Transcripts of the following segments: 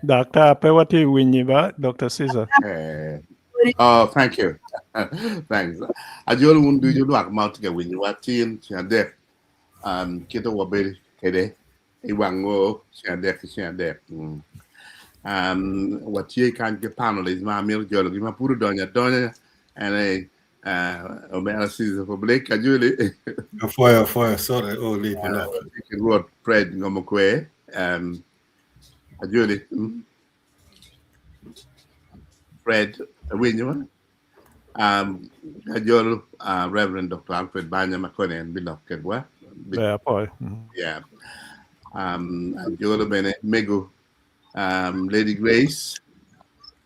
Daktar, pe watye winyi ba, Dr. Caesar. Oh, thank you. Thanks. Ajolo wun ducu lwak ma tye ka winyowa tin ceng adek. Kit ma wabedo kwede i wang o ceng adek ki ceng adek. Watye kany ki panelists ma amito jologi ma pud odonyo adonya. En aye Omera Caesar Public Ajoli. Afoyo, afoyo, sorry, oh, leave it up. Ki Rwot Fred Ngomokwe. Ajoli. Fred awinyo ajolo Reverend Dr. Alfred Banya ma koni en bilok kedwa. Ber apoyo. Yeah. Ajolo bene mego Lady Grace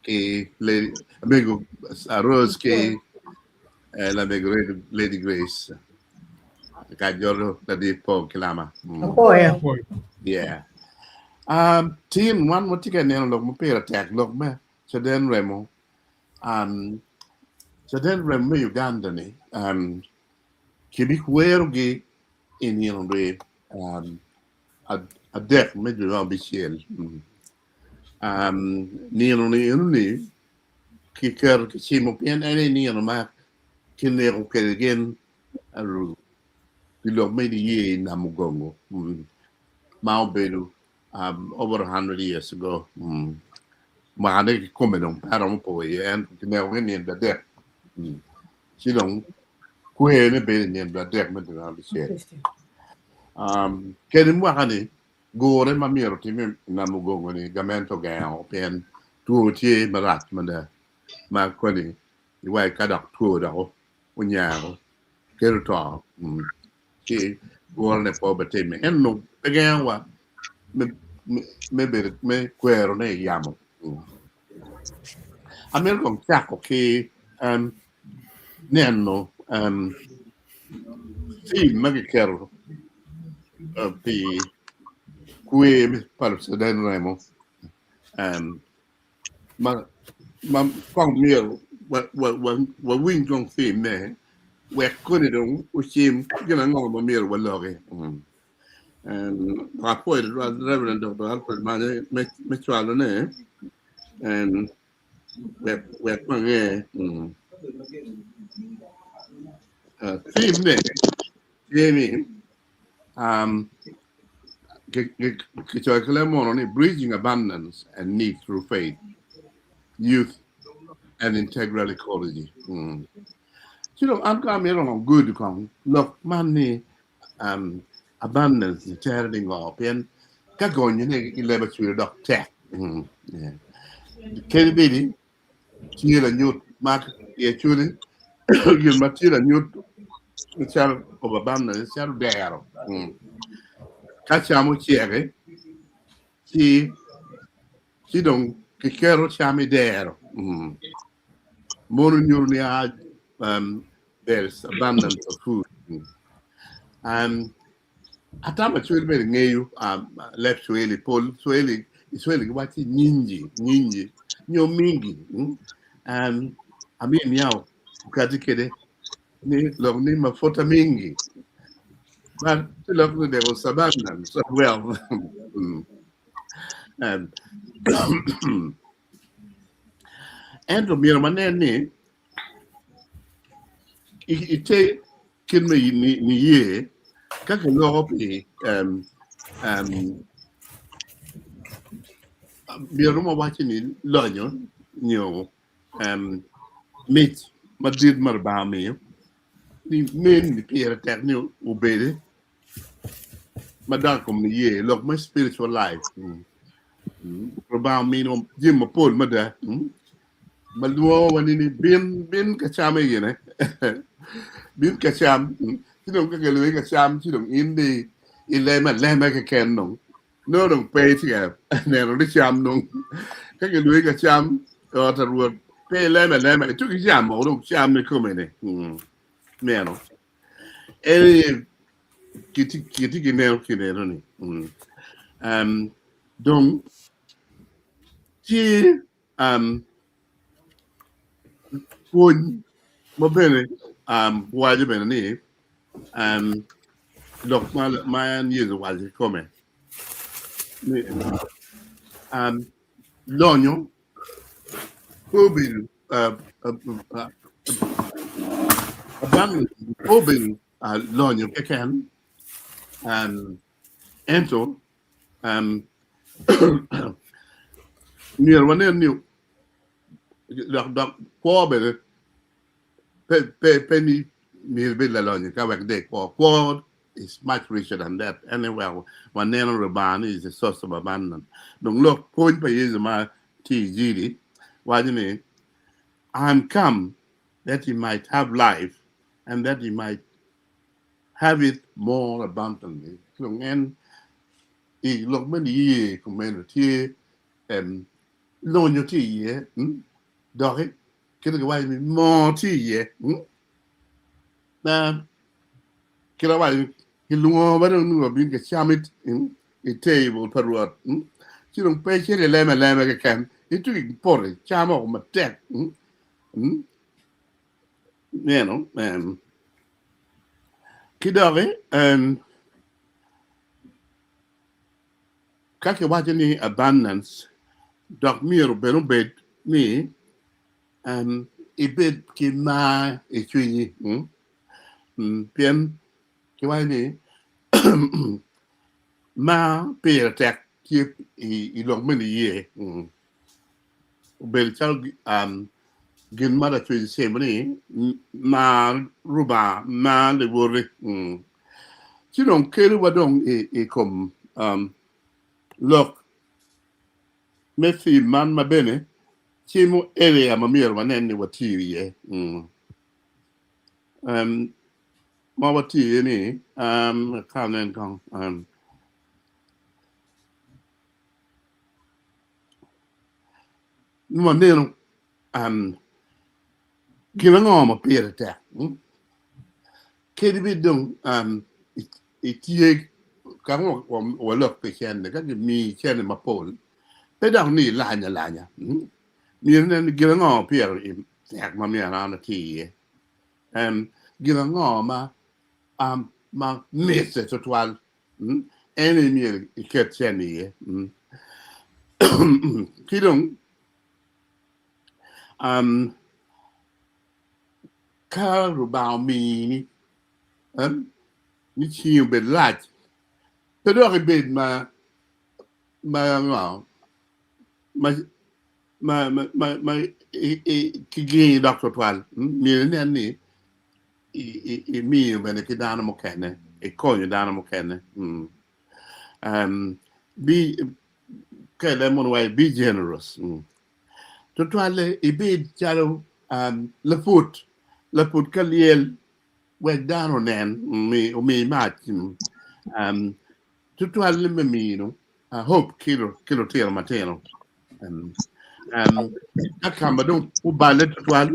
ki Lady mego Rose ki lamego Lady Grace. Ka ajolo ladit Paul Kilama. Apoyo. Yeah. Tin wan watye ka neno lok ma pire tek lok me caden remo. Caden remo me Uganda ni kibikwerogi i nino dwe adek me dwe me abicel. Nino ni eno ni kiketo kicimo pien en aye nino ma kineko kwede gin pi lok me niye i Namugongo ma obedo over 100 years ago. Mwakane kikome dong pe aromo po iye ento kineko i nino adek. Ci dong kwerne bedo i nino adek me dwe me abicel. Kadi mwaka-ni gure ma myero otim i Namugongo ni gamente ogengo pien two tye marac mada ma koni iwaci ka dok two dok onyago kelo to ci gurone pe obitimme ento onongo pe gengowa me bedo me kwerone i yamo. Amito kong cako ki neno fim ma kiketo pi kwer pa Lucaden Remo ma kong myero wawiny kong fim-me wek koni dong ocim gin ango ma myero waloki. Apwoyo tutwal Reverend Dr. Alfred Manya me cwalone wek wange fim-me tye ni kicoyo ki leb munu ni Bridging Abundance and Need Through Faith, Youth and Integral Ecology. Ci dong an kong amito kong gudo kong lok man ni abundance ni tere ni ngo pien ka gonyone ki leb acwele dok tek. Kadi bedi tye lanyut ma i acwele gin ma tye lanyut calo of abundance calo dero. Ka cam oceki ci ci dong kiketo cam i dero. Mono nyuto ni there's abundance of food. Atamo acwele bene ngeyo leb Swahili pol Swahili i Swahili giwaco ni nyingi nyingi nyo mingi. Amiyo niang okati kwede ni lok ni mafuta mingi but ci lok ni there was abundance of wealth. Ento myero wanen ni i te kit me niye ka kiloko pi myero wawaci ni lonyo nyo mic madit ma Lubanga omiyo ni nen ni pire tek ni obedi madok i kom niye lok me spiritual life. Lubanga ominiwa jami mapol mada ma lwongowa ni bin bin ka cam i gine bin ka cam ci dong ka kilwongi ka cam ci dong in di ileme alema keken dong nongo dong pe itye ka neno ni cam dong ka kilwongi ka cam i ot pa Rwot pe ileme alema ituko icamo dong cam kikome ni meno en aye kitye ki neno kineno ni dong tye pwony ma bene waco bene ni lok ma en Yecu owaco kikome ni. Lonyo pe obedo abundance pe obedo lonyo keken ento myero wanen ni dok kwo bene pe ni myero ibed lalonyo ka wek dong ikwo. Kwo is much richer than that. En aye weko waneno Lubanga ni is the source of abundance. Dong lok pwony pa Yecu ma tye i Jiri waco ni I am come that ye might have life and that ye might have it more abundantly. Dong en i lok me niye kumeno tye lonyo tye iye doki Kit giwaco ni moo tye iye. Na kit awaco ni kilwongo ma dong nongo wabin ka cam i table pa Rwot. Ci dong pe icito ileme alema keken, ituko i poto icamo woko matek. Neno ki doki ka kiwaco ni abundance dok myero bene obed ni ibed ki mar i cwinyi pien kiwaco ni mar pire tek tye i lok me niye obedo calo gin ma lacwec ocimo ni mar Rubanga mar liwoti ci dong kelo wa dong i kom lok me theme man ma bene cimo area ma myero wanen ni watiyo iye ma watiyo iye ni ka anen kong nongo waneno gin ango ma pire tek kadi bed dong itye ka walok pi cente ka gimiyi cente mapol pe dok ni ilany alanya myero inen ni gin ango pire tek ma myero an ati iye gin ango ma mitte tutwal en aye myero iket cente iye ki dong ka Lubanga omini ni cingi obed lac pe dok ibed ma kigengi dok twatwal myero inen ni imiyo bene ki dano mukene ikonyo dano mukene ka ileb mono iwaco be generous tutwalle ibed calo laput laput ka lyel wek dano onen omi mac tutwalle me mino hope ki lutino matino ka ka ma dong oballe tutwal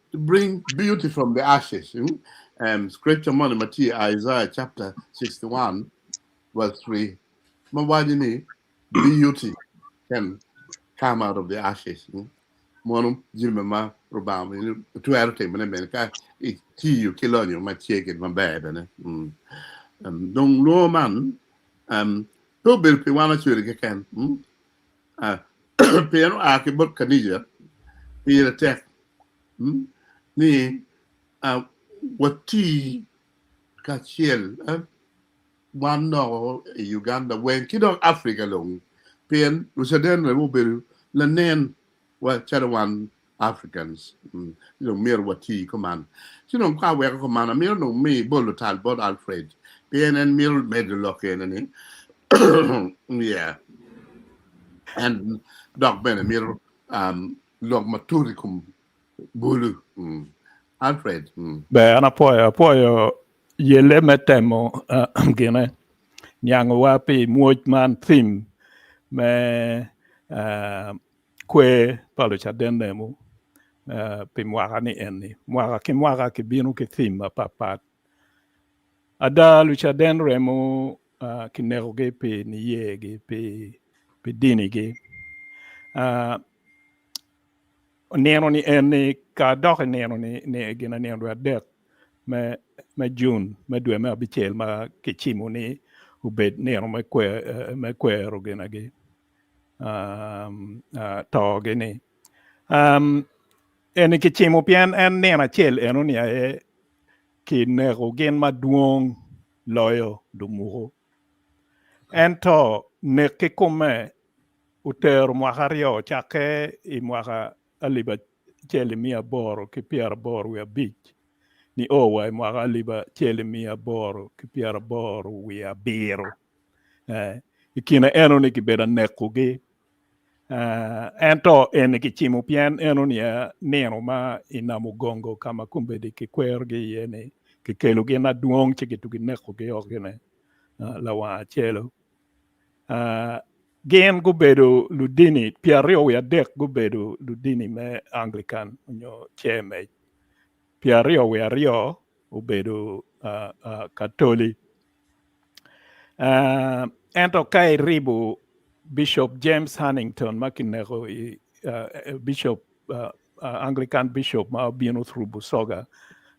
to bring beauty from the ashes scripture moni ma tye i Isaiah chapter 61 verse 3 ma waco ni beauty can come out of the ashes mono jami ma Rubanga twero timone bene ka itiyo ki lonyo ma tye kit maber bene dong lwongo man pe obedo pi wan acwele keken pien oa ki bot kanica pire tek ni wati kacel wan loko i Uganda weng ki dok Africa long pien Lucaden bene gubedo lanen wa calo wan Africans ci dong myero wati kuman. Ci dong ka aweko kuman amito dong mi bolo tal bot Alfred pien en mito medo lok ene ni yeah en dok bene mito lok matut i kom bulu Alfred. Ber an apwoyo apwoyo Yelle me temo gine niangowa pi mwoc man theme me kwer pa Lucaden Remo pi mwaka ni eni. Mwaka ki mwaka kibino ki theme mapatpat. Ada Lucaden Remo kinekogi pi niyegi, pi dinigi. Nino ni eni ka dok i nino ni gin nino dwe adek me June me dwe me abicel ma kicimo ni obed nino me kwero ginagi. Um, uh, to-gi ni. Um, eni kicimo pien en nino acel enoni aye kineko gin madwong loyo lumuku. Ento nek kikome otero mwaka aryo cakke i mwaka alip acel i 885 nio wa i mwaka 1887. I kine enoni kibedo anekogi ento eni kicimo pien enoni aye nino ma i Namugongo ka ma kombeddi kikwerogi iye-ni kikelo gin adwong ci kitugi nekogi o gine lawang acelo. Gin gubedo ludini 23 gubedo ludini me Anglican nyo CMH, 22 obedo Katoli. Ento ka iribo Bishop James Hannington ma kineko i Bishop Anglican Bishop ma obino through Busoga,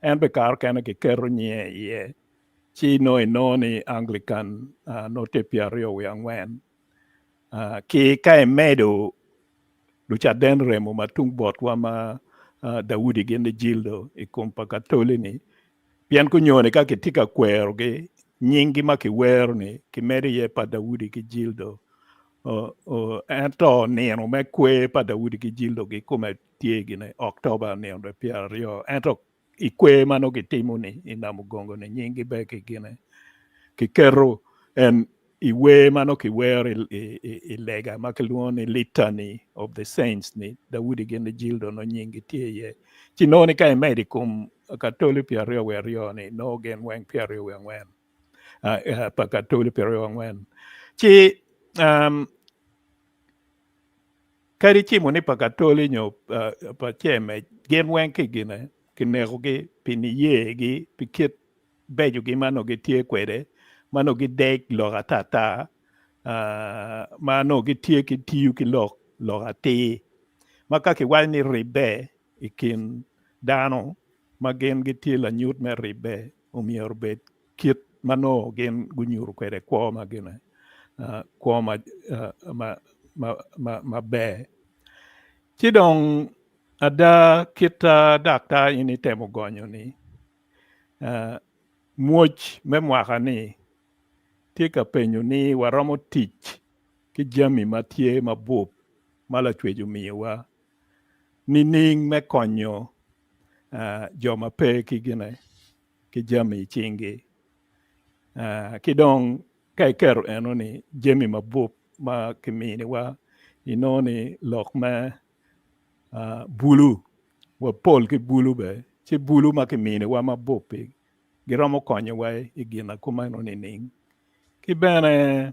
en bene kare okene kiketo nyinge iye ci nongo inongo ni Anglican nongo tye 24. Ki ka imedo lucaden remo ma tung botwa ma Daudi gin ni Jildo i kom pa Katoli-ni, pien kunyoni ka kitye ka kwerogi, nyinggi ma kiwero-ni kimedo iye pa Daudi ki Jildo. Ento nino me kwer pa Daudi ki Jildo kikome tye gine Oktoba nino 20. Ento i kwer ma nongo gitimo-ni i Namugongo-ni nyinggi bene kigine kiketo en i wer ma nongo kiwero i lega ma kilwongo ni Litany of the Saints ni Daudi gin ni Jildo nongo nyinggi tye iye. Ci nongo ni ka imedo i kom Katoli 22 ni nongo gin weng 24 pa Katoli 24. Ci um, Kadi cimo ni pa Katoli nyo pa Cemec, gin weng ki gine kinekogi pi niyegi, pi kit becogi ma nongo gitye kwede, ma nongo gideg lok atata, ma nongo gitye ki tiyo ki lok lok atir, ma ka kiwaco ni ribbe i kin dano ma gin gitye lanyut me ribbe omyero obed kit ma nongo gin gunyuto kwede kwo ma gine, kwo maber. Ci dong ada kit daktar in itemo gonyo-ni, mwoc me mwaka-ni tye ka penyo ni waromo tic ki jami ma tye mabup ma Lacwec omiyowa nining me konyo jo ma pe ki gine? ki jami i cinggi. Ki dong ka iketo enoni jami mabup ma kiminiwa inongo ni lok me bulu wapol ki bulu bene ci bulu ma kiminiwa mabup-pi giromo konyowa i gin akumeno nining? Ki bene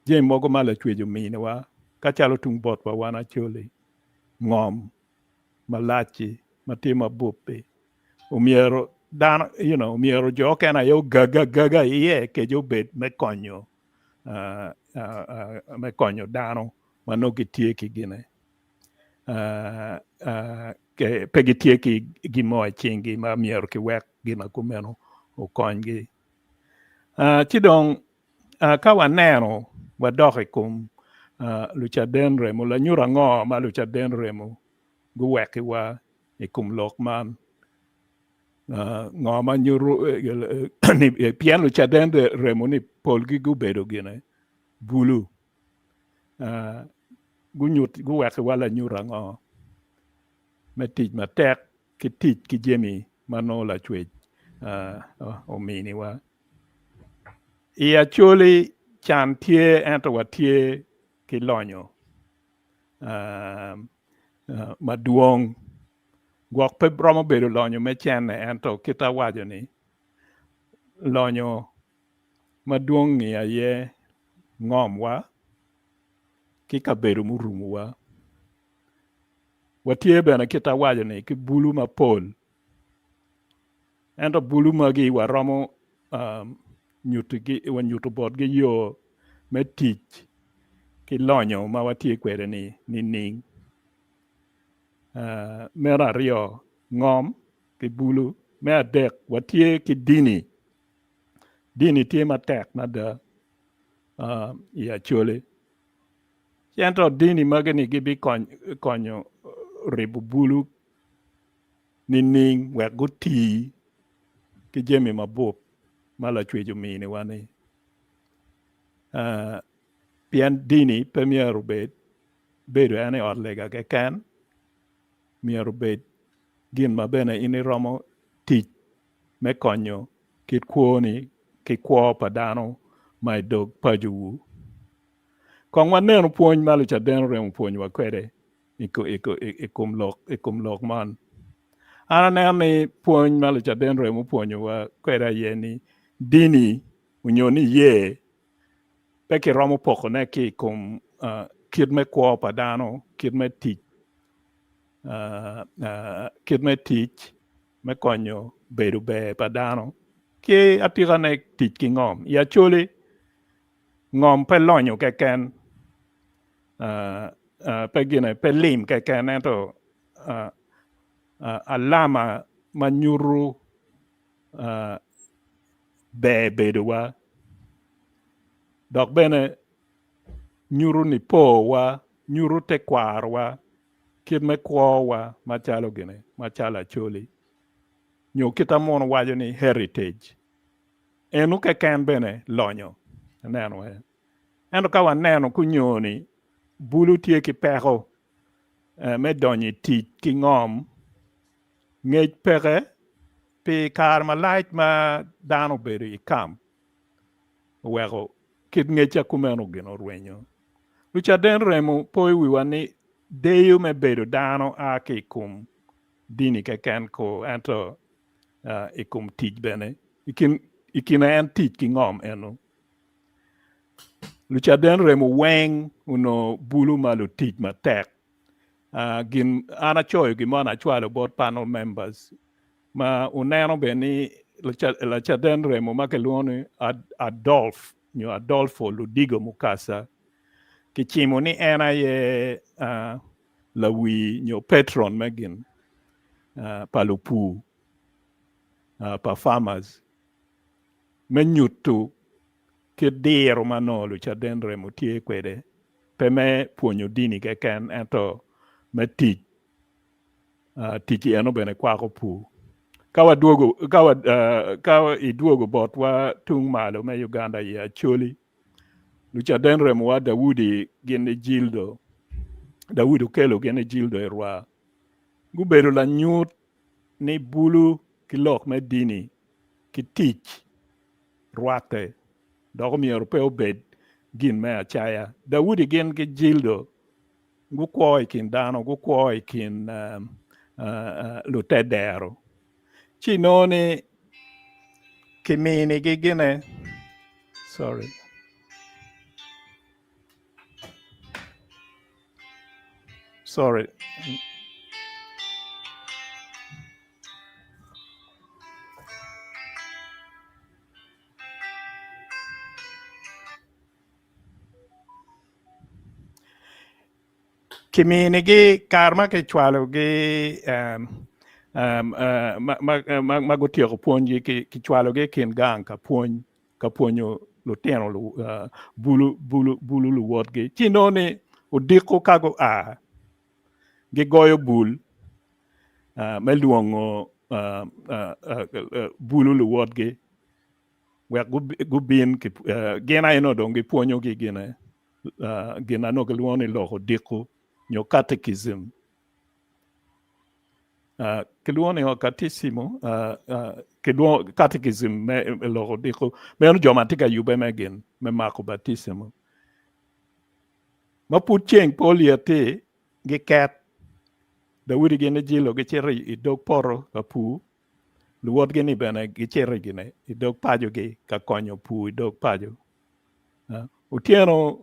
jami mogo ma Lacwec ominiwa ka calo tung botwa wan Acholi ngom malac-ci ma tye mabup-pi omyero dano you know omyero jo okene aye ogag agaga iye kec obed me konyo me konyo dano ma nongo gitye ki gine pe gitye ki gin mo i cinggi ma myero kiwek gin ma kumeno okonygi. Ci dong ka waneno wadok i kom lucaden remo, lanyut ango ma lucaden remo guwekiwa i kom lok man? Ngo ma nyuto ni pien lucaden remo ni polgi gubedo gine bulu guwekiwa lanyut ango me tic matek ki tic ki jami ma nongo Lacwec ominiwa? I Acholi can tye ento watye ki lonyo madwong. Gwok pe romo bedo lonyo me cene ento kit awaco ni lonyo madwong-ngi aye ngomwa ki kabedo murumowa. Watye bene kit awaco ni ki bulu mapol. Ento bulu magi waromo nyuto botgi yo me tic ki lonyo ma watye kwede-ni nining? Meno aryo, ngom ki bulu. Me adek, watye ki dini. Dini tye matek mada. I Acholi. Ento dini magi-ni gibikonyo ribo bulu nining wek guti ki jami mabup ma Lacwec ominiwa-ni? Pien dini pe myero obed bedo en i ot lega keken, myero obed gin ma bene in iromo tic me konyo kit kwoni ki kwo pa dano ma i dog pacowu. Kong wanenu pwony ma Lucaden oremo pwonyowa kwede i kom lok man. An aneno ni pwony ma Lucaden oremo pwonyowa kwede aye ni dini onyo niye pe kiromo pokone ki i kom kit me kwo pa dano, kit me tic, kit me tic me konyo bedo ber pa dano ki atikane tic ki ngom. I Acholi, ngom pe lonyo keken, pe gine, pe lim keken ento alama ma nyuto ber bedowa dok bene nyuto nipowa, nyuto tekwarowa kit me kwowa macalo gine, macalo Acholi, nyo kit ma muno waco ni heritage, eno keken bene lonyo. Ineno eh? Ento ka waneno kunyo ni bulu tye ki peko me donyo i tic ki ngom, ngec peke pi kare malac ma dano obedo i kamp oweko kit ngecca kumeno gin orwenyo. Lucaden remo poyo wiwa ni deyo me bedo dano a ki i kom dini keken ko ento i kom tic bene. I kine en tic ki ngom eno. Lucaden remo weng onongo bulu ma lutic matek. Gin an acoyo gin mo an acwalo bot panel members ma wuneno bene ni lacaden remo ma kilwongo ni Adolf nyo Adolfo Ludigo Mukasa kicimo ni en aye lawi nyo patron me gin pa lupur pa farmers me nyuto kit diro ma nongo lucaden remo tye kwede pe me pwonyo dini keken ento me tic Tic eno bene kwako pur. Ka wadwogo, ka wa, ka idwogo botwa tung malo me Uganda i Acholi, Lucaden remowa Daudi gin ni Jildo, Daudi Okello gin ni Jildo Erwa, gubedo lanyut ni bulu ki lok me dini ki tic rwatte dok omyero pe obed gin me acaya. Daudi gin ki Jildo Gukwo i kin dano, gukwo i kin lutedero. Ci inongo ni kiminigi gine, sorry. Sorry. Kiminigi kare ma kicwalogi ma gutyeko pwonygi kicwalogi i kin gang ka pwony ka pwonyo lutino bulu luwotgi ci inongo ni odiko ka gua gigoyo bul me lwongo bulu luwotgi wek gubin gin aye nongo dong gipwonyogi gine gin ma nongo kilwongo ni lok odiko nyo catechism kilwongo ni katicimo kilwongo catechism me lok odiko meno jo ma tye ka yubbe me gin me mako baticimo ma pud ceng pe olyet-ti giket Daudi gin ki Jilo gicito i dog poto ka pur Luwotgi-ni bene gicito i dog pacogi ka konyo pur i dog paco. Otyeno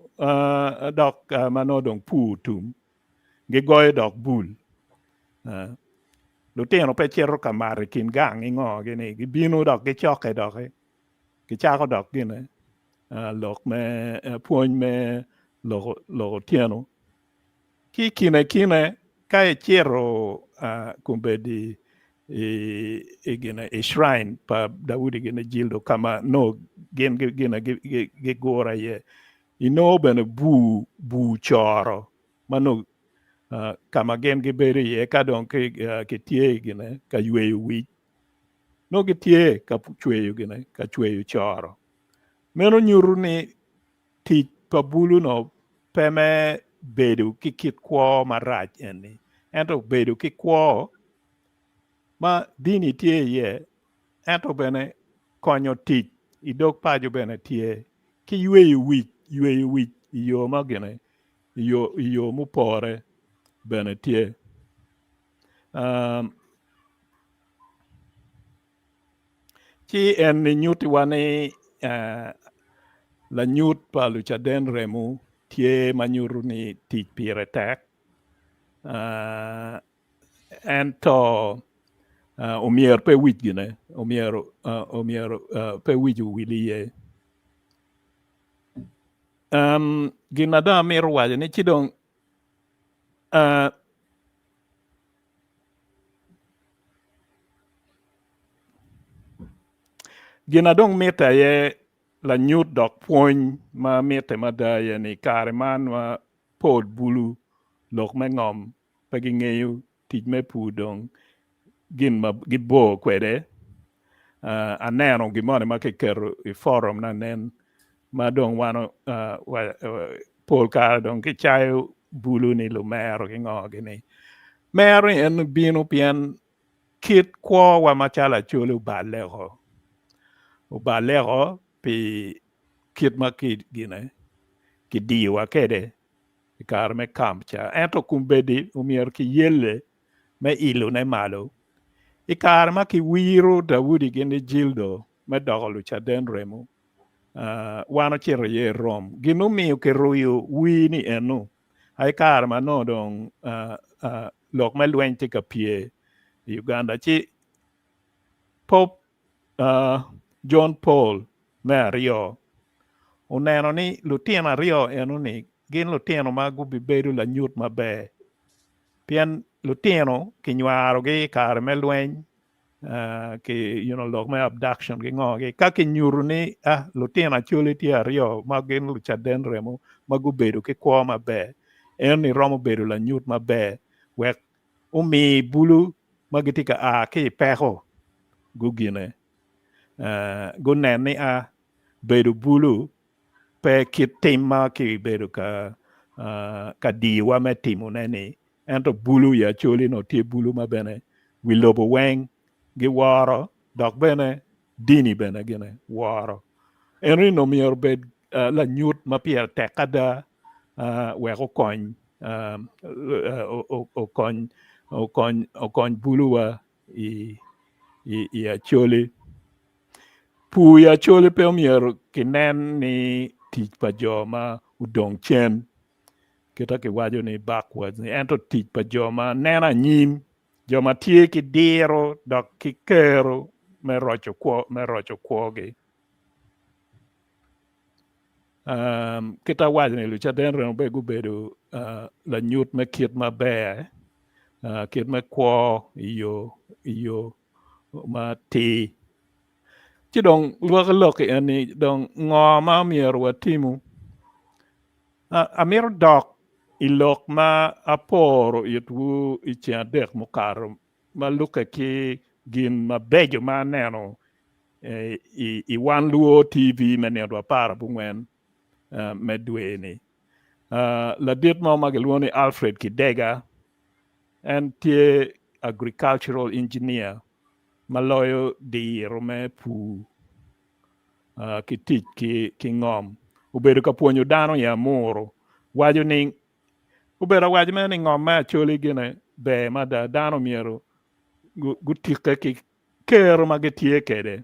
dok ma nongo dong pur otum, gigoyo dok bul. Lutino pe cito ka mato i kin gang i ngo-gi-ni, gibino dok gicokke doki, gicako dok gine lok me pwony me lok otyeno. Ki i kine kine ka icito kombeddi. i i gine i shrine pa Daudi gine Jildo ka ma nongo gin gine gigure iye. Inongo bene bur bur coro ma nongo ka ma gin gibedo iye ka dong kitye i gine ka yweyo wic nongo gitye ka cweyo gine ka cweyo coro. Meno nyuto ni tic pa bulu-nu pe me bedo ki kit kwo marac eni, ento bedo ki kwo ma dini tye iye ento bene konyo tic i dog paco bene tye ki yweyo wic, yweyo wic i yo ma gine i yo mupore bene tye. Ci en nyutiwa ni lanyut pa Lucaden remo tye ma nyuto ni tic pire tek ento omyero pe wic gine omyero omyero pe wic owil iye. Gin ma dong amito waco ni ci dong Gin na dong mitte aye lanyut dok pwony ma mitte mada aye ni kare man ma pol bulu lok me ngom pe gingeyo tic me pur dong gin ma gibor kwede. Aneno gin moni ma kiketo i forum na nen ma dong wan pol kare dong kicayo bulu ni lumero ki ngo gini. Mero ni en bino pien kit kwowa macalo Acholi oballe oko. Oballe oko pi kit ma gine kidiyowa kwede i kare me kamp ca. Ento kombeddi omyero kiyelle me ilone malo. I kare ma kiwiro Daudi gin ki Jildo me doko lucaden remo, wan ocito iye i Rome. Gin mumiyo kiruyo wir ni eno aye kare ma nongo dong lok me lweny tye ka pye i Uganda ci Pope John Paul me aryo oneno ni lutino aryo eno-ni gin lutino ma gubibedo lanyut maber pien lutino kinywarogi i kare me lweny ki you know lok me abduction ki ngo gi ka kinyuto ni ah lutino Acholi tye aryo ma gin lucaden remo ma gubedo ki kwo maber eno-ni romo bedo lanyut maber wek omi bulu ma gitye ka a ki i peko gugine gunen ni a bedo bulu pe kit tim ma kibedo ka ka diyowa me timone-ni ento bulu i Acholi onongo tye bulu ma bene wi lobo weng giworo dok bene dini bene gine woro. Eno ni onongo myero obed lanyut ma pire tek ada wek okony okony okony okony buluwa i i Acholi. Pur i Acholi pe omyero kinen ni tic pa jo ma odong cen kita kiwaco ni backwards ni ento tic pa jo ma neno anyim jo ma tye ki diro dok ki kero me roco kwo me roco kwogi. Um, kita awaco ni Lucaden remo bene gubedo uh, lanyut me kit maber uh, kit me kwo i yo i yo ma atir. Ci dong lwaki lok en ni dong ngo ma myero watimu? Amito dok i lok ma aporo itwu i ceng adek mukato ma lukke ki gin mabeco ma aneno i Wan Luo TV me nino apar abongwen me dwe-ni. Ladit mo ma kilwongo ni Alfred Kidega en tye agricultural engineer ma loyo diro me pur ki tic ki ngom. Obedo ka pwonyo dano i Amuru waco ni obedo awaco mere ni ngom me Acholi gine ber mada dano myero gutike ki kero ma gitye kwede.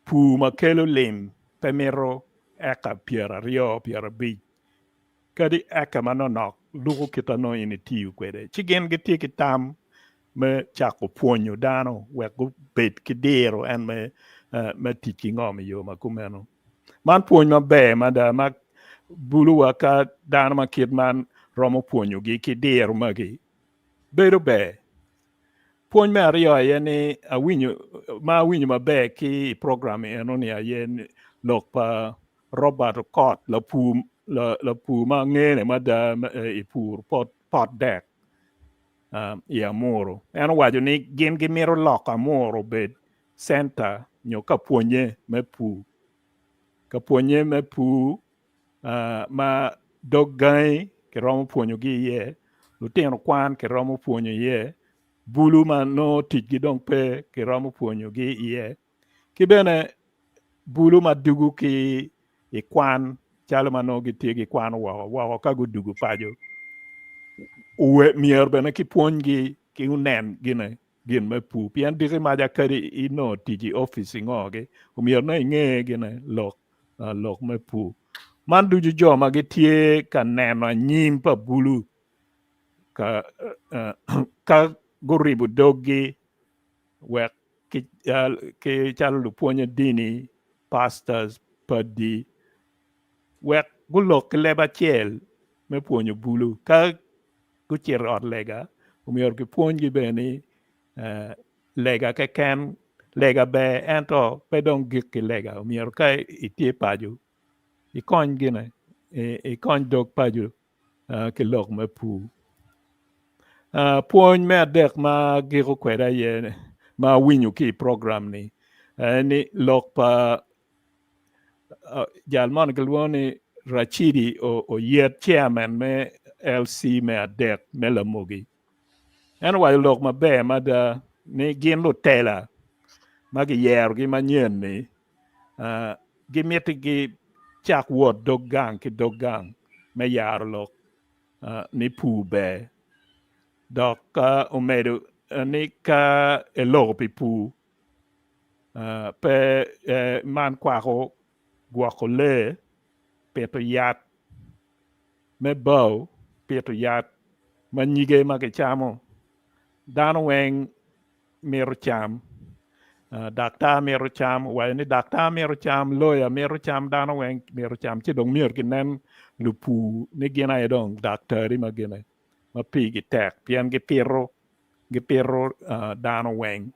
Pur ma kelo lim pe mito eka pyeraryo pyerabic kadi eka manonok luko kit ma nongo in itiyo kwede ci gin gitye ki tam me cako pwonyo dano wek gubed ki diro en me me tic ki ngom i yo ma kumeno. Man pwony maber mada ma buluwa ka dano ma kit man romo pwonyogi ki diro magi bedo ber. Pwony me aryo aye ni awinyo ma awinyo maber ki i program eno-ni aye lok pa Robert Okot, lapur lapur ma ngene mada i pur pot pot dek i Amuru. En owaco ni gin gimito loko Amuru obed centa nyo ka pwonye me pur. Ka pwonye me pur ma dog gangi kiromo pwonyogi iye, lutino kwan kiromo pwonyo iye, bulu ma nongo ticgi dong pe kiromo pwonyogi iye, ki bene bulu ma dugo ki i kwan calo ma nongo gitye gikwano woko woko ka gudugo paco myero bene kipwonygi ki onen gine gin me pur pien diki maca kadi inongo tic i opic ingogi omyero nongo inge gine lok lok me pur. Man ducu jo ma gitye ka neno anyim pa bulu ka ka guribo doggi wek ki calo lupwonye dini, pastors, padi wek gulok ki leb acel me pwonyo bulu. Ka gucito i ot lega omyero kipwonygi bene ni lega keken lega ber ento pe dong gik ki lega omyero ka itye paco ikony gine ikony dog paco ki lok me pur. Pwony me adek ma agiko kwede aye ma awinyo ki i program ni aye ni lok pa jal moni kilwongo ni Racidi Oyet chairman me LC me adek me Lamogi. En owaco lok maber mada ni gin lutela ma giyerogi manyen-ni gimiti gicak wot dog gang ki dog gang me yaro lok ni pur ber dok omedo ni ka eloko pi pur pe man kwako gwoko lee, pito yat me bao, pito yat ma nyige ma kicamo dano weng mito cam, daktar mito cam, owaco ni daktar mito cam, loya mito cam, dano weng mito cam ci dong myero kinen lupur ni gin aye dong daktari ma gine ma pigi tek pien gipito gipito dano weng.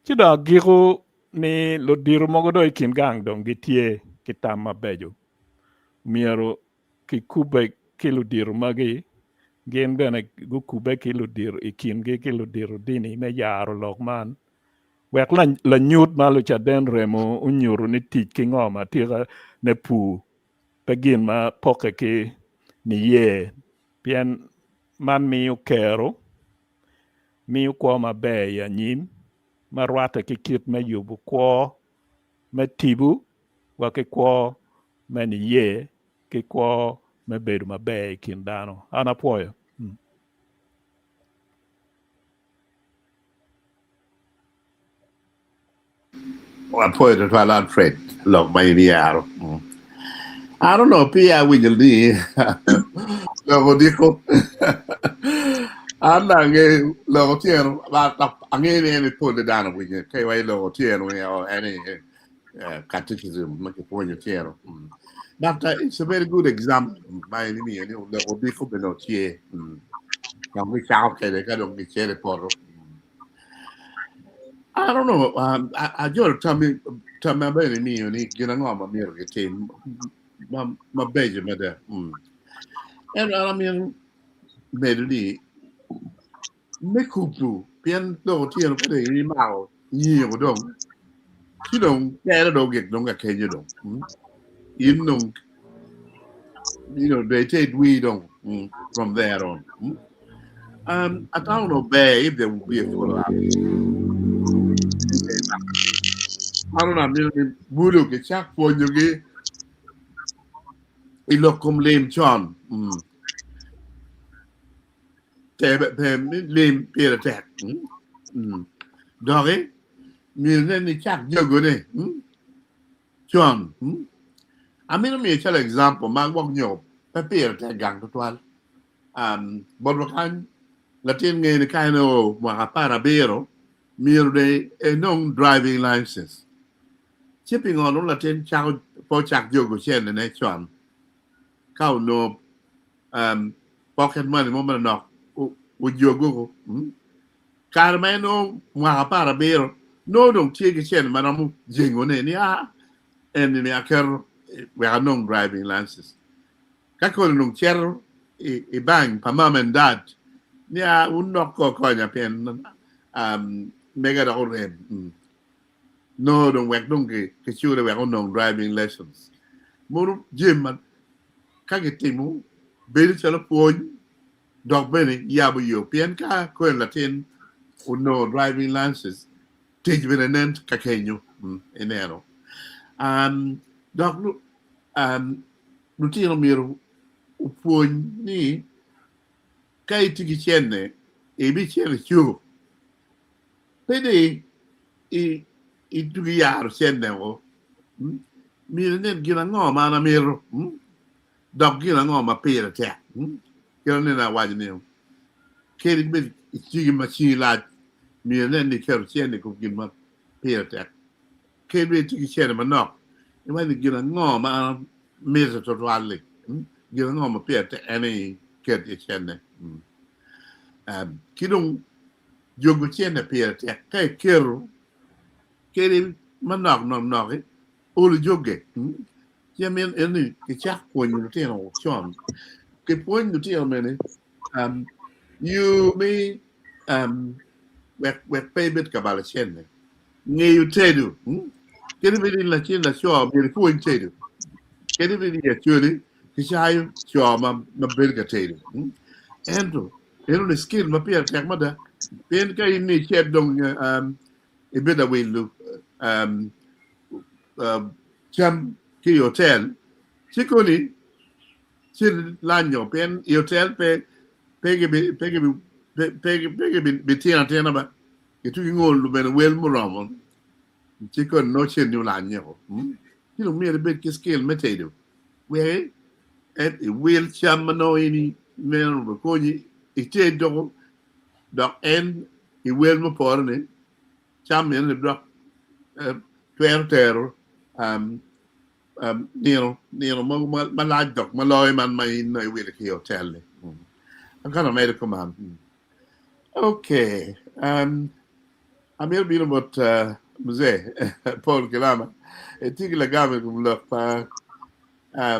Ci dong agiko ni ludito mogo dong i kin gang dong gitye ki tam mabeco myero kikubbe ki ludito magi, gin bene gukubbe ki ludito i kingi ki ludito dini me yaro lok man wek lanyut ma Lucaden remo onyuto ni tic ki ngo ma tika ne pur pe gin ma pokke ki niye pien man miyo kero, miyo kwo maber i anyim ma rwatte ki kit me yubo kwo me tipo wa ki kwo me niye ki kwo me bedo maber i kin dano. An apwoyo. Apwoyo twatwal Alfred lok ma in iyaro. An onongo peya awinyo ni lok odiko. An dong angeyo lok otyeno, angeyo ni en pole dano winyo ka iwaco lok otyeno en catechism ma kipwonyo otyeno. But it's a very good example ma in imiyo ni lok odiko bene tye. Dong gicako kwede ka dong gicito i poto. I don't know. Ajolo tammi tamma bene imiyo ni gin ango ma myero gitim ma mabeco mada. Ento an amito medo ni me kubu pien lok otyeno ka dong imako nyiko dong ci dong tere dong ogik dong ka kenyo dong. In dong you know they take we dong from there on. Um, atamo no ber if there will be a follow up. Mano na mito ni bulo kicak pwonyogi i lok kom lim con. Te pe lim pire tek. Doki myero inen ni icak jogone con. Amito miyo calo example ma gwok nyo pe pire tek gang tutwal. Botwa kany latin ngeyo ni ka en oo mwaka 17 myero dong enong driving license. Ci pingo dong latin cako pe ocak jogo centene con ka onongo pocket money mo manok ojogo. Kare ma en nongo mwaka 17, nongo dong tye ki cente ma romo jengone ni a eni-ni aketo wek anong driving license. Ka koni dong cito i bank pa mom and dad ni a wun dok ko konya pien mega dok orem. Nongo dong wek dong kicule wek onong driving license. Mono jami ma ka kitimo bedo calo pwony dok bene yabo yo pien ka koni latin onongo driving license tic bene nen ka kenyo ineno. Dok lutino myero opwony ni ka itye ki cente ibicito icuko pe ni itugo iyaro cente woko. Myero inen gin ango ma an amito dok gin ango ma pire tek. Kit ma nene awaco ni kadi bed itye ki ma cingi lac myero inen ni iketo cente i kom gin ma pire tek. Kadi bed itye ki cente manok iwaco ni gin ango ma an amito tutwal-li, gin ango ma pire tek en aye iket iye cente. Ki dong jogo cente pire tek ka iketo kadi manok nok nok-ki olo jogge. Ci amito en ni kicak pwonyo lutino con. Kipwony lutino mene yo me wek pe ibed ka balo cente. Ngeyo tedo. Kadi bed in lacen laco myero ipwony tedo. Kadi bed i Acholi kicayo co ma bedo ka tedo. Ento eno ni skill ma pire tek mada pien ka in ni icit dong ibedo awilo cam ki i hotel ci koni ci lanyo pien i hotel pe pe gibitino atina ba gitye ki ngolo bene wel muromo ci koni nongo cen ni olanyeo. Ci dong myero ibed ki skill me tedo wek iwil cam ma nongo in ineno bikonyi ited doko dok en i wel mupore ni cam meno dok twero tero nino nino mogo malac dok ma loyo man ma in nongo iwilo ki i hotel-li. Akano amedo kuman. Okay, amito bino bot Mzee Paul Kilama. Itye ki lagam i kom lok pa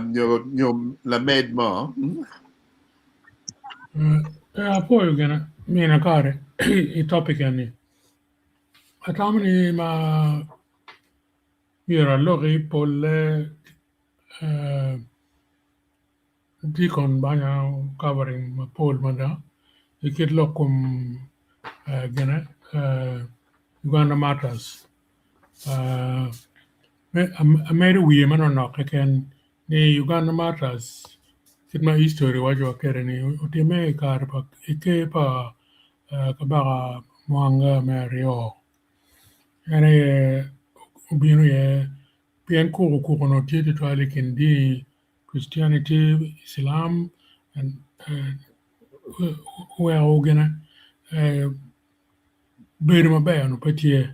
nyo lamed mo? Pe apwoyo gine mina kare i topic eni. Atamo ni ma myero aloki polle Deacon banya covering mapol mada i kit lok kom gine Uganda Matters. Amedo wiye manonok keken ni Uganda Matters kit ma history waco wa kwede ni otimme i kare pa i ker pa Kabaka Mwanga me aryo en aye obino iye pien kuku kuku onongo tye tutwal i kin dini Christianity, Islam oweko gine bedo maber onongo pe tye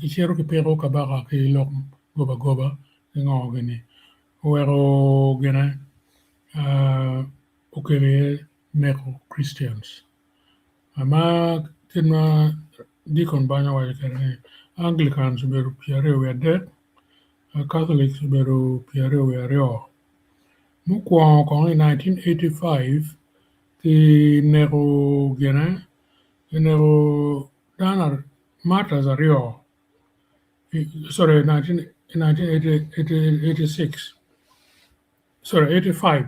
kicito kipiko kabaka ki lok goba goba ki ngo gini oweko gine okelo iye neko Christians ma kit ma Deacon Banya owaco kwede ni Anglicans obedo 23 Catholics obedo 22. Mukwongo kong i 1985 kineko gine kineko dano martyrs aryo sorry 1986 sorry 85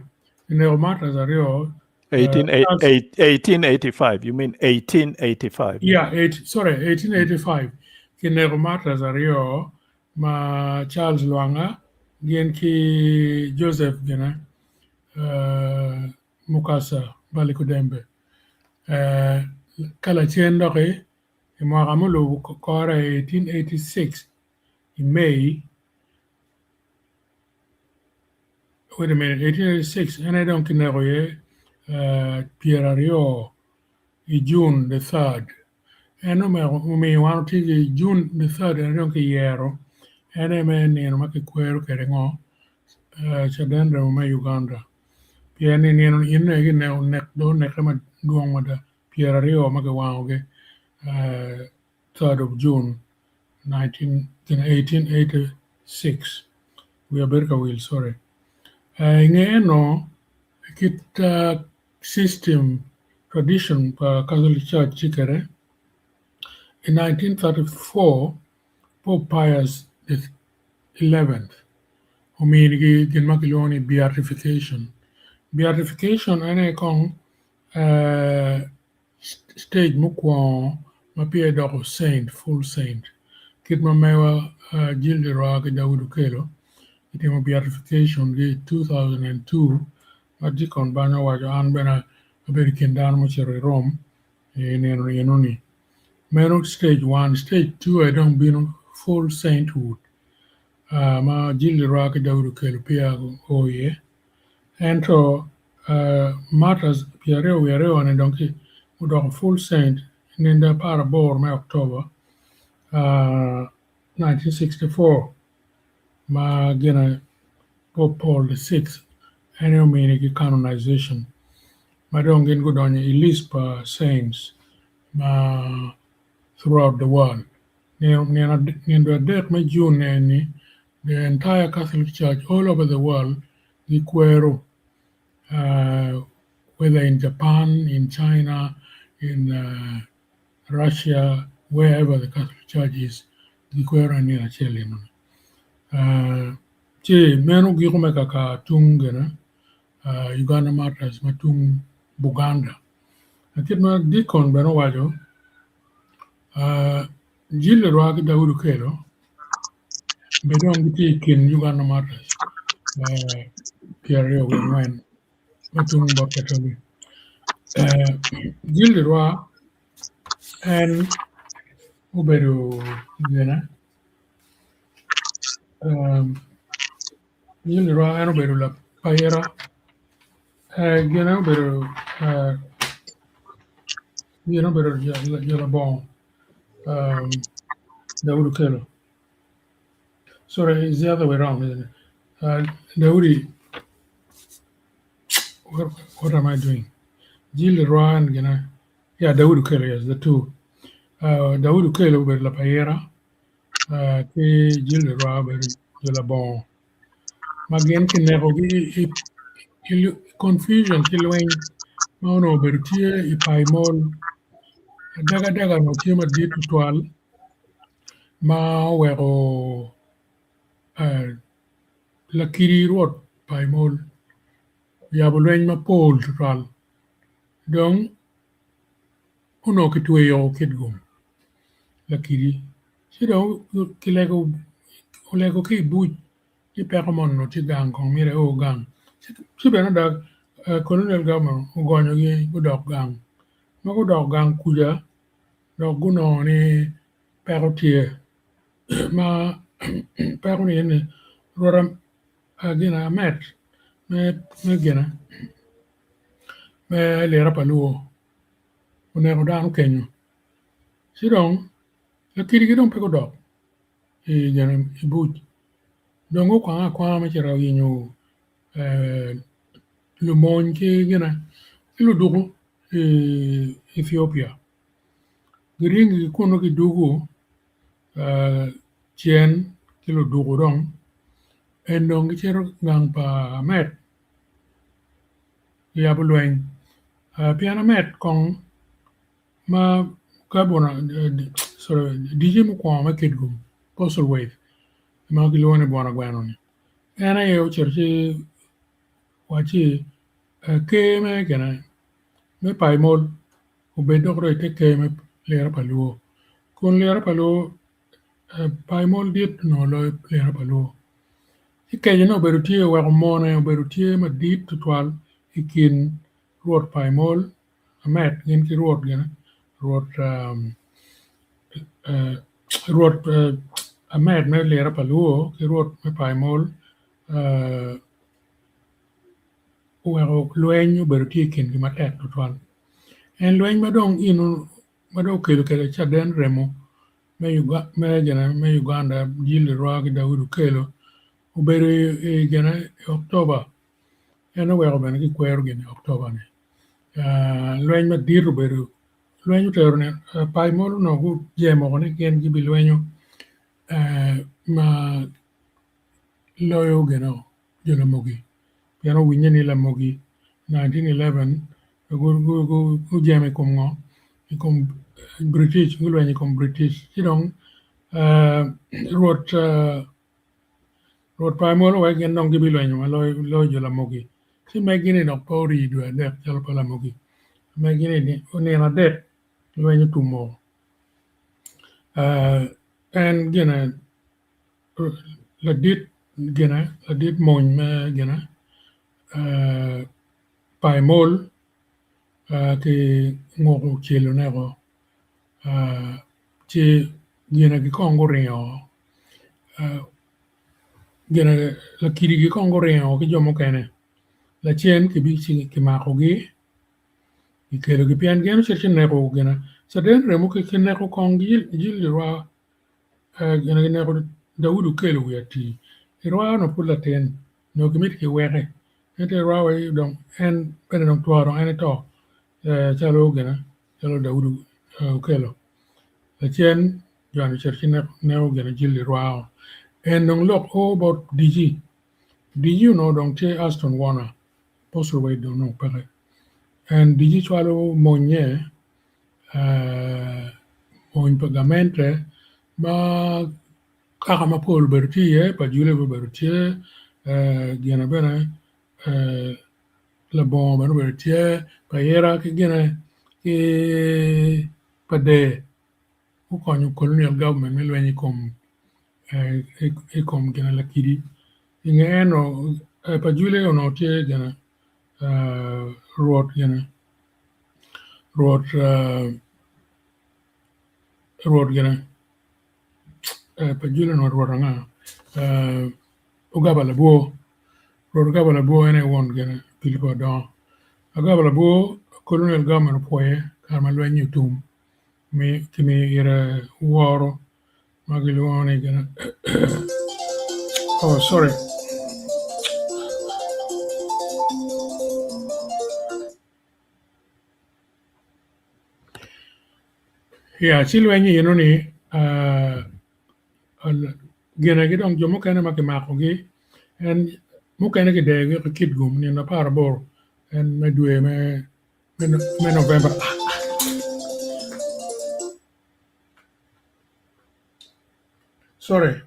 kineko martyrs aryo 1885 you mean 1885 yeah eight, sorry 1885 kineko martyrs aryo ma Charles Lwanga gin ki Joseph gine Mukasa Balikudembe. Ka lacen doki i mwaka mulubo kore i 1886 i May wait a minute 1886 en aye dong kineko iye 20 i June the third En omiyo wan watye ki June the third ene dong kiyero en aye me nino ma kikwero kwede ngo caden remo me Uganda pien ni nino eno aye kineko nek dong oneke madwong mada. pyeraryo ma kiwangogi 3rd of June 1886 wiya bedo ka wil sorry. I nge eno kit system tradition pa Catholic Church tye kwede in 1934 Pope Pius the 11th ominigi gin ma kilwongo ni beatification. Beatification en aye kong stage mukwongo ma peya idoko saint, full saint. Kit ma mewa Gilles Leroy ki Daudi Okello gitimo beatification gi i 2002 ma Deacon Banyo owaco an bene abedo i kin dano mucito i Rome i nino enoni. Meno stage one, stage two aye dong bino full sainthood ma Gilles Leroy ki Daudi Okello peya guo iye. Ento Martyrs pyeraryo wiye aryo ni dong gudoko full saint i nino 18 me October 1964 ma gine Pope Paul the Sixth en aye ominigi canonization ma dong gin gudonyo i list pa saints ma throughout the world. Nino adek me June eni the entire Catholic Church all over the world gikwero whether in Japan, in China, in Russia, wherever the Catholic Church is, gikwero en nino acel enoni. Ci meno giko me kaka tung gine Uganda Martyrs ma tung Buganda. Kit ma Deacon bene owaco, Gilles Leroy ki Daudi Okello bene dong gitye i kin Uganda Martyrs 24 ma tung bot Katoli. Gilles Leroy en obedo gine Gilles Leroy en obedo lapayira gine obedo gin obedo jo labongo Daudi Okello. Sorry, it's the other way around, isn't it? Daudi, what am I doing? Gilles Leroy and gine, yeah, Daudi Okello, yes, the two. Daudi Okello obedo lapayira ki Gilles Leroy obedo jo labongo ma gin kinekogi i confusion ki lweny ma onongo obedo tye i Paimol. Adagadaga onongo tye madit tutwal ma oweko lakidi rwot Paimol oyabo lweny mapol tutwal dong onongo kitweyo Kitgum lakidi ci dong olego ki i buc ni peko moni onongo tye gang kong myero eo gang ci bene dok colonial government ogonyogi gudok gang ma gudok gang kuca dok gunongo ni peko tye ma peko ni eni rwot gin Amet me gine me lira pa luo oneko dano kenyo ci dong lakidigi dong pe gudok i buc dong gukwange akwanga me cito yenyo lumony ki gine ki luduku i Ethiopia giringi ki kunu gidugu cen ki luduku dong en dong gicito gang pa Amet giyabo lweny pien Amet kong ma dice mukwongo me Kitgum Postlethwaite ma kilwongo ni Bwana Gweno-ni en aye ocito ci wacci ker me gine me Paimol obed dok dong i te ker me lira pa Luo kun lira pa Luo Paimol dit onongo loyo lira pa Luo ci kecone obedo tye oweko mone obedo tye madit tutwal i kin rwot Paimol Amet gin ki rwot gine rwot rwot Amet me lira pa Luo ki rwot me Paimol oweko lweny obedo tye i kingi matek tutwal. En lweny ma dong ma dong okelo kwede caden remo me Uganda Gilles Leroy ki Daudi Okello obedo i gine i October en oweko bene kikwero gin i October ni lweny madit obedo. Lweny otero ni pac mogo onongo gujemo woko ni gin gibilwenyo ma loyo gino jo Lamogi pien owinye ni Lamogi 1911 gujemo i kom ngo i kom British gulwenyo i kom British ci dong Rwot Rwot pa Amolo wek gin dong gibilwenyo ma loyo jo Lamogi. Ci meggi-ni dok pe orii dwe adek calo pa Lamogi. Meggi-ni nino adek lweny otumo. En gine ladit gine ladit mony me gine pa Emol ki nguko celone woko ci gine kong guringo gine lakidigi kong guringo ki jo mukene lacen kimakogi kikelogi pien gin ocito ci neko gine caden remo kineko kong jil rwa gine kineko Daudi okelo wiye atir irwa onongo pud latin onongo kimito kiweke ento irwa dong en bene dong twero dong en eto calo gine calo Daudi okelo lacen joni ocito ci neko gine jil irwao en dong lok o bot DC, DC onongo dong tye Aston Warner Postlethwaite dong onongo peke en DC cwalo monnye mony pa gamente ma kaka mapol obedo tye iye pa Jule bene obedo tye gine bene labongo bene obedo tye pa ira ki gine ki pa der gukonyo colonial government me lweny i kom gine lakidi i nge eno pa Jule onongo tye gine rwot gine rwot rwot gine pa Jule onongo rwot anga Ogaba labwor Rwot Ogaba labwor en aye won gine Pilipo Adongo Agaba labwor colonial government opwoye kare ma lweny-nyi otum kimiyo ite woro ma gilwongo ni gine oh sorry. Yeah, ci lweny eno-ni gine ki dong jo mukene ma kimakogi en mukene kideyogi ki kitgum nino 18 en me dwe me Novemba. Sorry.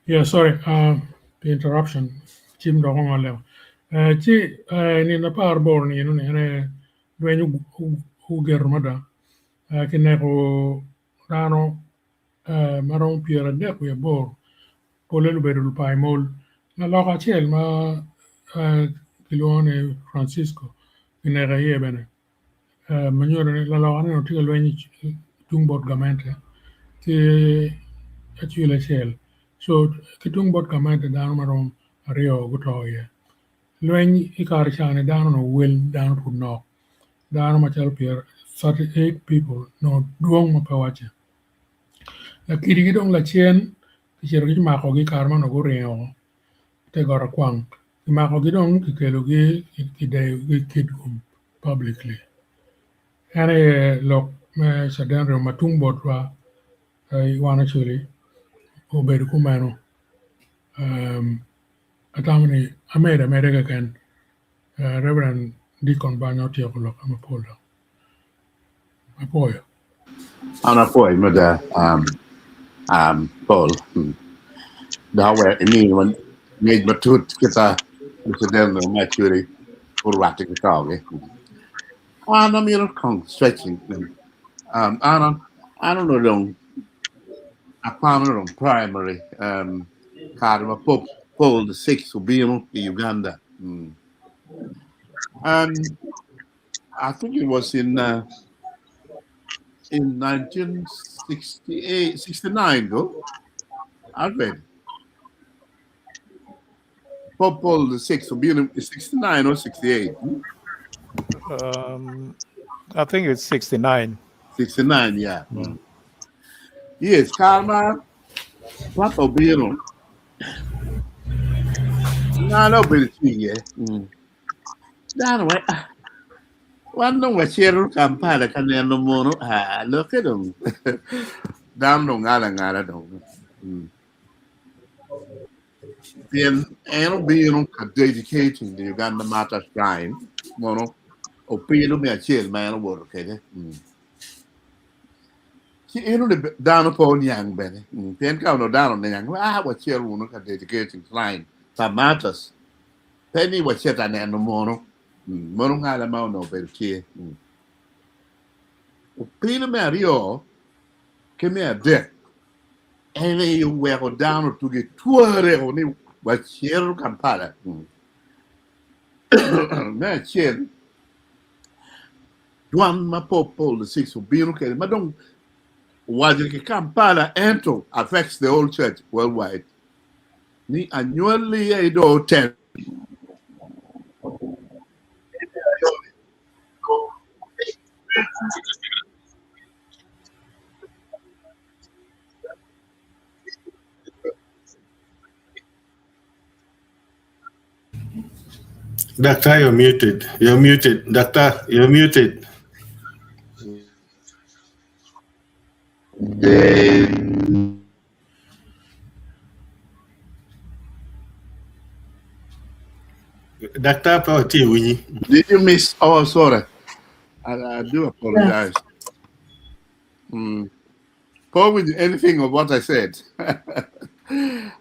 Yeah, sorry, the interruption. Cim dok ongol Ci nino 18 ni eno ni en aye lweny ogeto mada. Kineko dano ma romo 38 polle gubedo lupayo mol. Lalok acel ma kilwongo ni Francisco kineko iye bene. Ma nyuto ni lalokane onongo tye ka lweny tung bot gamente ki acel acel co ki tung bot gamente dano ma romo aryo guto iye lweny i kare ca-ni dano onongo wel dano pud nok dano macalo 38 people onongo dwong ma pe wacce lakidigi dong lacen kicito kimakogi i kare ma onongo guringo te got akwang Kimakogi dong kikelogi kideyogi i kitgum publicly. En aye lok me caden remo ma tung botwa i wan Acholi obedo kumeno. Atamo ni amedo ameda keken Reverend Deacon Banya otyeko lokke mapol dok. Apwoyo. An apwoyo mada Paul dok wek imiwa ngec matut kita Lucaden me Acholi gurwatte ki togi. An amito kong stretching an onongo dong akwano dong primary kare ma Pope Paul the Sixth obino i Uganda. I think it was in 1968, 69 though. Alfred. Pope Paul the Sixth will be in 69 or 68. I think it's 69. 69, yeah. Yes, kare ma Papa obino, ngano obedo tye iye. Dano wai, ah, wan dong wacito Kampala ka neno mono, ah, lokke dong. Dano dong ngalo angala dong. Pien en obino ka dedicating the Uganda Martyrs Shrine, mono opilo me acel ma en owoto kwede. Ci eno ni dano pe oniang bene. Pien ka onongo dano oniang, ah, wacito wunu ka dedicating shrine pa martyrs. Pe ni wacito aneno mono. Mono ngala ma onongo obedo tye. Opilo me aryo ki me adek en aye oweko dano otugi twere ni wacito Kampala. Me acel, dwan ma Pope Paul the Sixth obino kwede ma dong owaco ki Kampala ento affects the whole church worldwide ni anywali aye dong otel. Doctor, you're muted. You're muted. Doctor, you're muted. Doctor, pe watye winyi. Did you miss? Oh, sorry. I do apologize. Paul, with anything of what I said.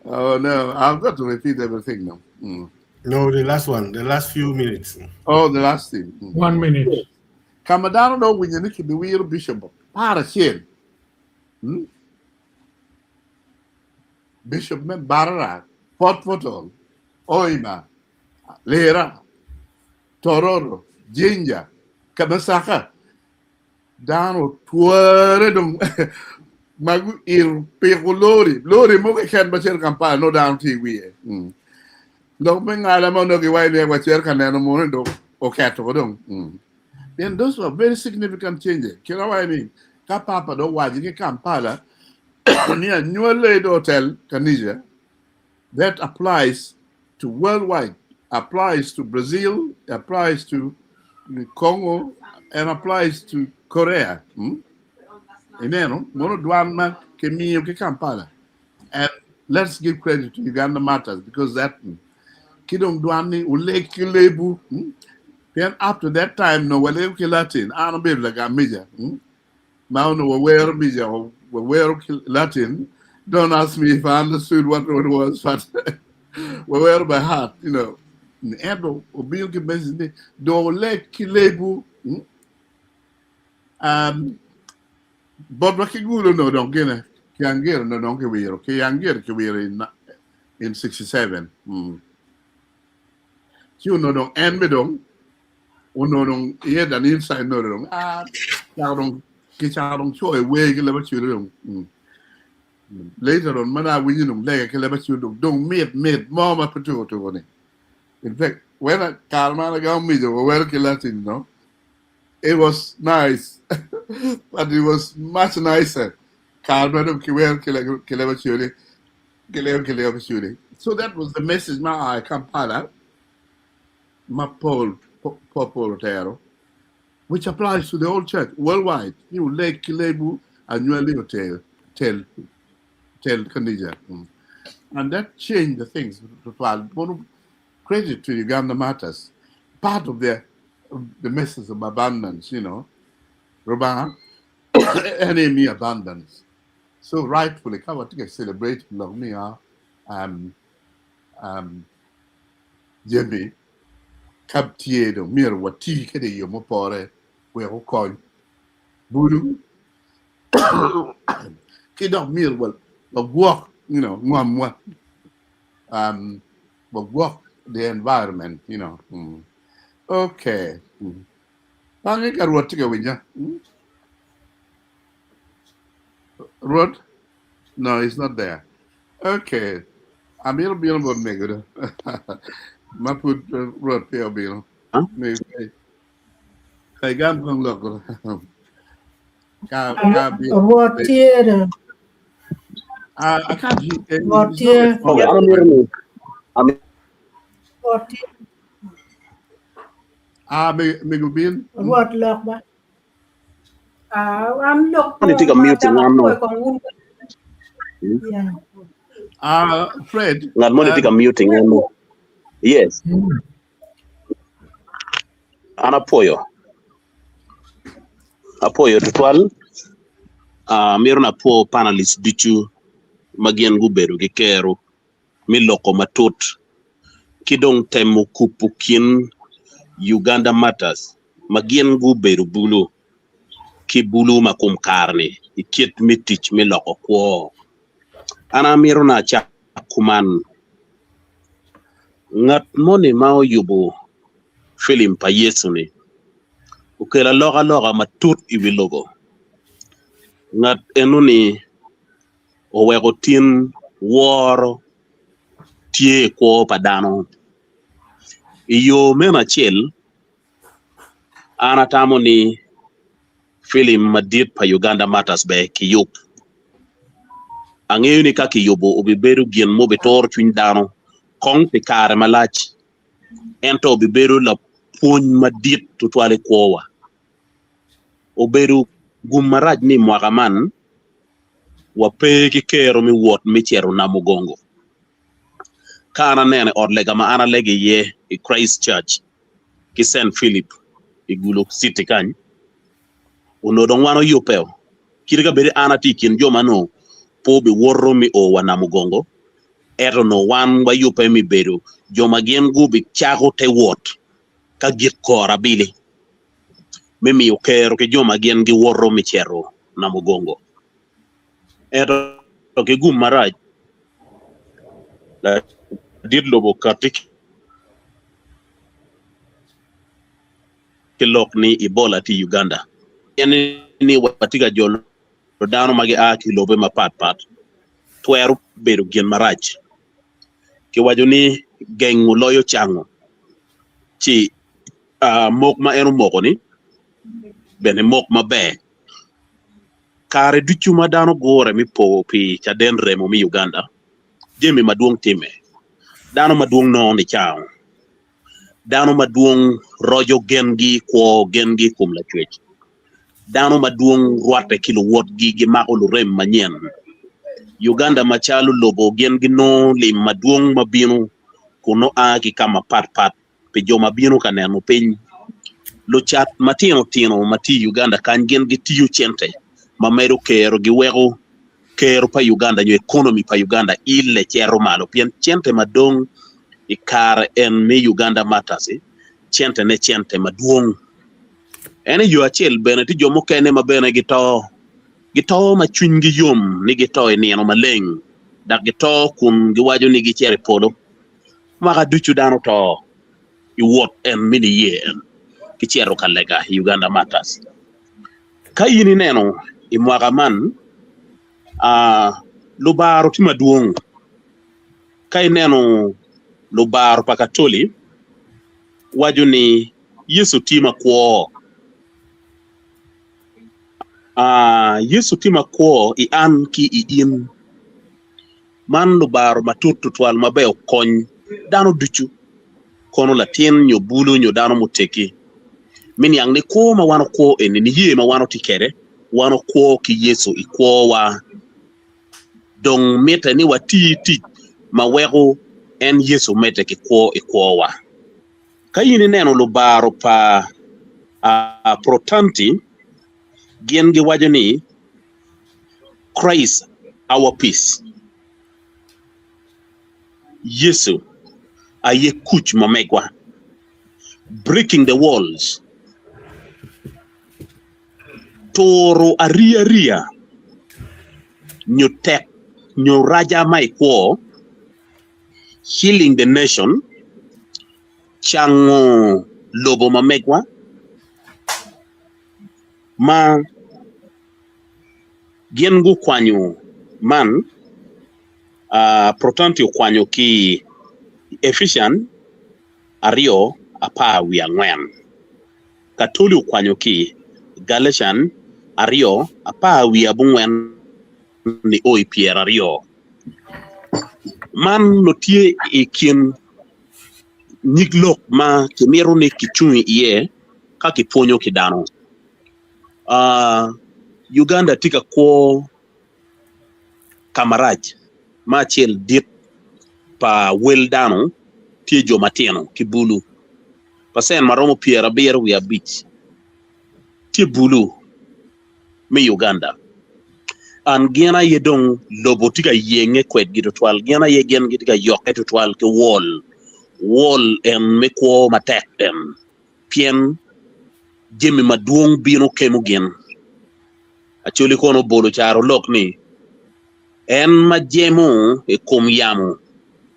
Oh no, I've got to repeat everything now. No, the last one, the last few minutes. Oh, the last thing. 1 minute. Kama dano dong winyo ni kibiwiro bishop par acel. Bishop me Mbarara, Fort Portal, Hoima, Lira, Tororo, Jinja, Kamasaka. Dano otwere dong ma guito piko lori, lori mo keken ma cito Kampala nongo dano tye i wiye. Lok me ngala ma onongo giwaco ni wacito ka neno munu dong oketo ko dong. Then those were very significant changes. Kit awaco ni ka Papa dong owaco ki Kampala ni anywale dong otel kanisa, that applies to worldwide, applies to Brazil, applies to Congo, and applies to Korea. Ineno, mono dwan ma kimiyo ki Kampala. And let's give credit to Uganda Martyrs because that ki dong dwan ni oleg ki lebu. Pien up to that time no walego ki Latin, an obedo lagam mica. Ma onongo wawero mica, wawero ki Latin. Don't ask me if I understood what it was, but wawero by heart, you know. Ento obino ki message ni dong oleg ki lebu. Botwa ki Gulu onongo dong gine, ki Angir onongo dong kiwiro, ki Angir kiwiro in 67. Ci onongo dong en be dong onongo dong he had an insight onongo dong ah cako dong kicako dong coyo wer ki leb Acholi dong. Later on ma dong awinyo dong lega ki leb Acholi dong dong mit mit mo ma pe tuko tuko ni. In fact when I kare ma an agamo mico wawero ki Latin no it was nice but it was much nicer kare ma dong kiwero ki leb Acholi ki leb ki leb Acholi. So that was the message ma aa i Kampala ma Paul Paul otero which applies to the whole church worldwide ni wuleg ki lebwu anywali otel tel tel kanija. And that changed the things tutwal. Mono credit to Uganda Martyrs part of the the message of abundance, you know. Rubanga en aye miyo abundance. So rightfully ka watye ka celebrate lok miyo um, um, jami ka tye dong myero wati kwede i yo mupore wek okony bulu ki dok myero wagwok you know, ngomwa um, wagwok the environment you know. Okay. Bange ka Rwot tye ka winya. Rwot? No, he's not there. Okay. Amito bino bot mego do. Ma pud Rwot pe obino. Mego kai. Kai gam kong lok. Ka ka bi. Rwot tye do. I can't hear. Rwot He's not tye. Okay, responding. an amito ni ami Rwot tye. Ah, me bin. Rwot lok ba. Ah, an lok ni tye ka ma muting dok an no. apwoyo kong wun. Yeah. Ah, Fred. Ngat moni tye ka muting an no. Yes, an apwoyo. Apwoyo tutwal. Ah, amito ni apwo panelist ducu ma gin gubedo ki kero me loko matut ki dong temo kubo kin Uganda Matters ma gin gubedo bulu ki bulu ma kom kare-ni i kit me tic me loko kwo. An amito ni acak kuman ngat moni ma oyubo filim pa Yecu-ni okelo alokaloka matut i wi lobo. Ngat enoni oweko tin woro tye i kwo pa dano. I yo meno acel, an atamo ni filim madit pa Uganda Matters ber kiyub. Angeyo ni ka kiyubo obibedo gin ma obituro cwiny dano kong pi kare malac, ento obibedo lapwony madit tutwal i kwowa. Obedo gum marac ni i mwaka man wape ki kero me wot me cito Namugongo. Ka an aneno i ot lega ma an alego iye i Christ Church ki Cent Philip i Gulu City kany, onongo dong wan oyubbe kit ka bed ni an atye i kin jo ma nongo pe obiwoto me o wa Namugongo, ento onongo wan wayubbe me bedo jo ma gin gubicako te wot ka gik kor abili me miyo kero ki jo ma gin giwoto me cito Namugongo. Ento ki gum marac, ladit lobo okatti ki lok ni Ebola tye i Uganda. Pien ni watye ka jolo dano ma gia ki i lobe mapatpat twero bedo gin marac. Kiwaco ni gengo loyo cango, ci mok ma en omoko-ni bene mok maber. Kare ducu ma dano gure me po pi caden remo me Uganda, jami madwong timme. Dano madwong nongo nicango. Dano madwong roco gengi, kwo gengi i kom Lacwec. Dano madwong rwatte ki luwotgi gimako lurem manyen. Uganda macalo lobo gin ginongo lim madwong ma bino kun nongo a ki ka mapatpat pi jo ma bino ka neno piny. Lucat matino tino ma tye i Uganda kany gin gitiyo cente ma medo kero giweko kero pa Uganda nyo economy pa Uganda ile cito malo pien cente madong i kare en me Uganda Matters cente ne cente madwong. En i yo acel bene tye jo mukene ma bene gito gito ma cwinygi yom ni gito i nino maleng dok gito kun giwaco ni gicito i polo. Mwaka ducu dano to i wot en me niye en ki cito ka lega i Uganda Martyrs. Ka in ineno i mwaka man, lubaro tye madwong. Ka ineno lubaro pa Katoli waco ni Yecu tye makwo. Yecu tye makwo i an ki i in. Man lubaro matut tutwal ma ber okony dano ducu, kono latin nyo bulu nyo dano muteggi, me niang ni kwo ma wan okwo eni, niye ma wan otye kwede, wan okwo ki Yecu i kwowa. Dong mitte ni wati tic ma weko en Yecu medde ki kwo i kwowa. Ka in ineno lubaro pa Protanti, gin giwaco ni, Christ our peace. Yecu aye kuc ma megwa. Breaking the walls. Turo ariya ariya nyo tek nyo raja ma i kwo. Healing the nation. Cango lobo ma megwa ma Gin gukwanyo man, Protanti okwanyo ki i Efician 2:14, Katoli okwanyo ki i Galatian aryo apar wiye abongwen nio i 20. Man nongo tye i kin nyig lok ma kimito ni kicung iye ka kipwonyo ki dano. Uganda tye ka kwo ka marac ma acel dit pa wel dano tye jo matino ki bulu pacen ma romo 75 tye bulu me Uganda and gin aye dong lobo tye ka yenge kwedgi tutwal gin aye gin gitye ka yokke tutwal ki wol wol en me kwo matek en pien jami madwong bino kemo gin. Acholi kono obolo carolok ni, En ma jemo i kom yamo,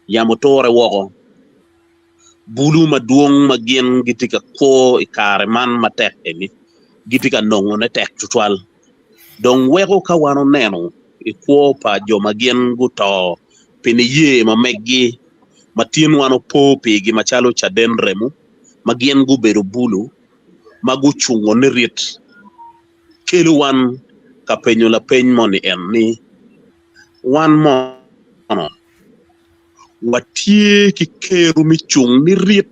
yamo ture woko. Bulu madwong ma gin gitye ka kwo i kare man matek eni gitye ka nongone tek tutwal. Dong weko ka wan oneno i kwo pa jo ma gin guto pi niye ma meggi ma tin wan opo pigi macalo caden remo ma gin gubedo bulu ma gucungo nirit kelo wan ka penyo lapeny moni en ni, Wan mono watye ki kero me cung nirit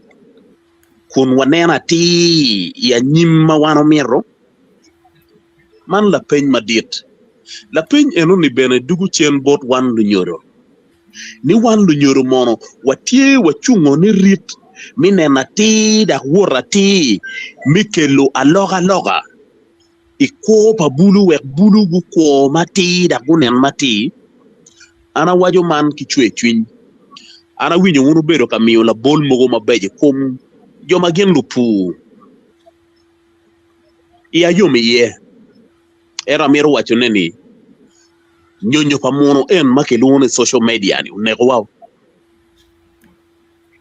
kun waneno atir i anyim ma wan omito? Man lapeny madit. Lapeny enoni bene dugo cen bot wan lunyodo, ni wan lunyodo mono watye wacungo nirit me neno atir dok wot atir me kelo alokaloka i kwo pa bulu wek bulu gukwo matir dok gunen matir. An awaco man ki cwercwiny. An awinyo wun wubedo ka miyo labol mogo mabeco i kom jo ma gin lupur. Iya yom iye, ento amito wacone ni nyonyo pa muno en ma kilwongo ni social media ni onekowa.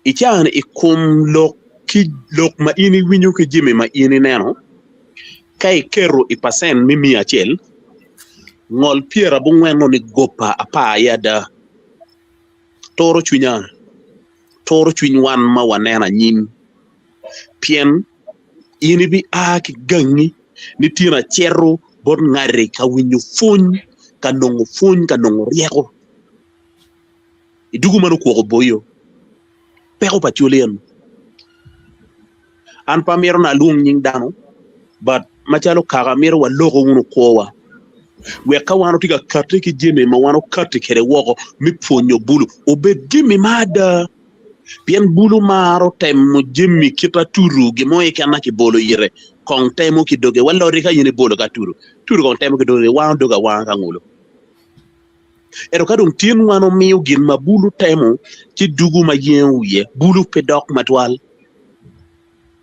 I caa-ni i kom lok ki lok ma in iwinyo ki jami ma in ineno, ka iketo i pacent me miya acel, ngol pyerabongwen-nu ni goba apar aye ada. Turo cwinya, turo cwiny wan ma waneno anyim, pien in ibia ki gangi ni tin acito bot ngati ka winyo pwony, ka nongo pwony, ka nongo ryeko. I dugu man okwoko boyo peko pa col en. An pe amito ni alwong nying dano, but macalo kaka amito waloko wunu kwowa wek ka wan watye ka kati ki jami ma wan okati kwede woko me pwonyo bulu obed jami ma ada. Pien bulu maro temo jami kit atudu gin mo keken ma kibolo ite kong temo ki doge wa loti ka in ibolo ki atudu, atudu kong temo ki doge wango doge awanga ka ngulu. Ento ka dong tin wan omiyo gin ma bulu temo, ci dugu ma yengo wiye bulu pe dok matwal,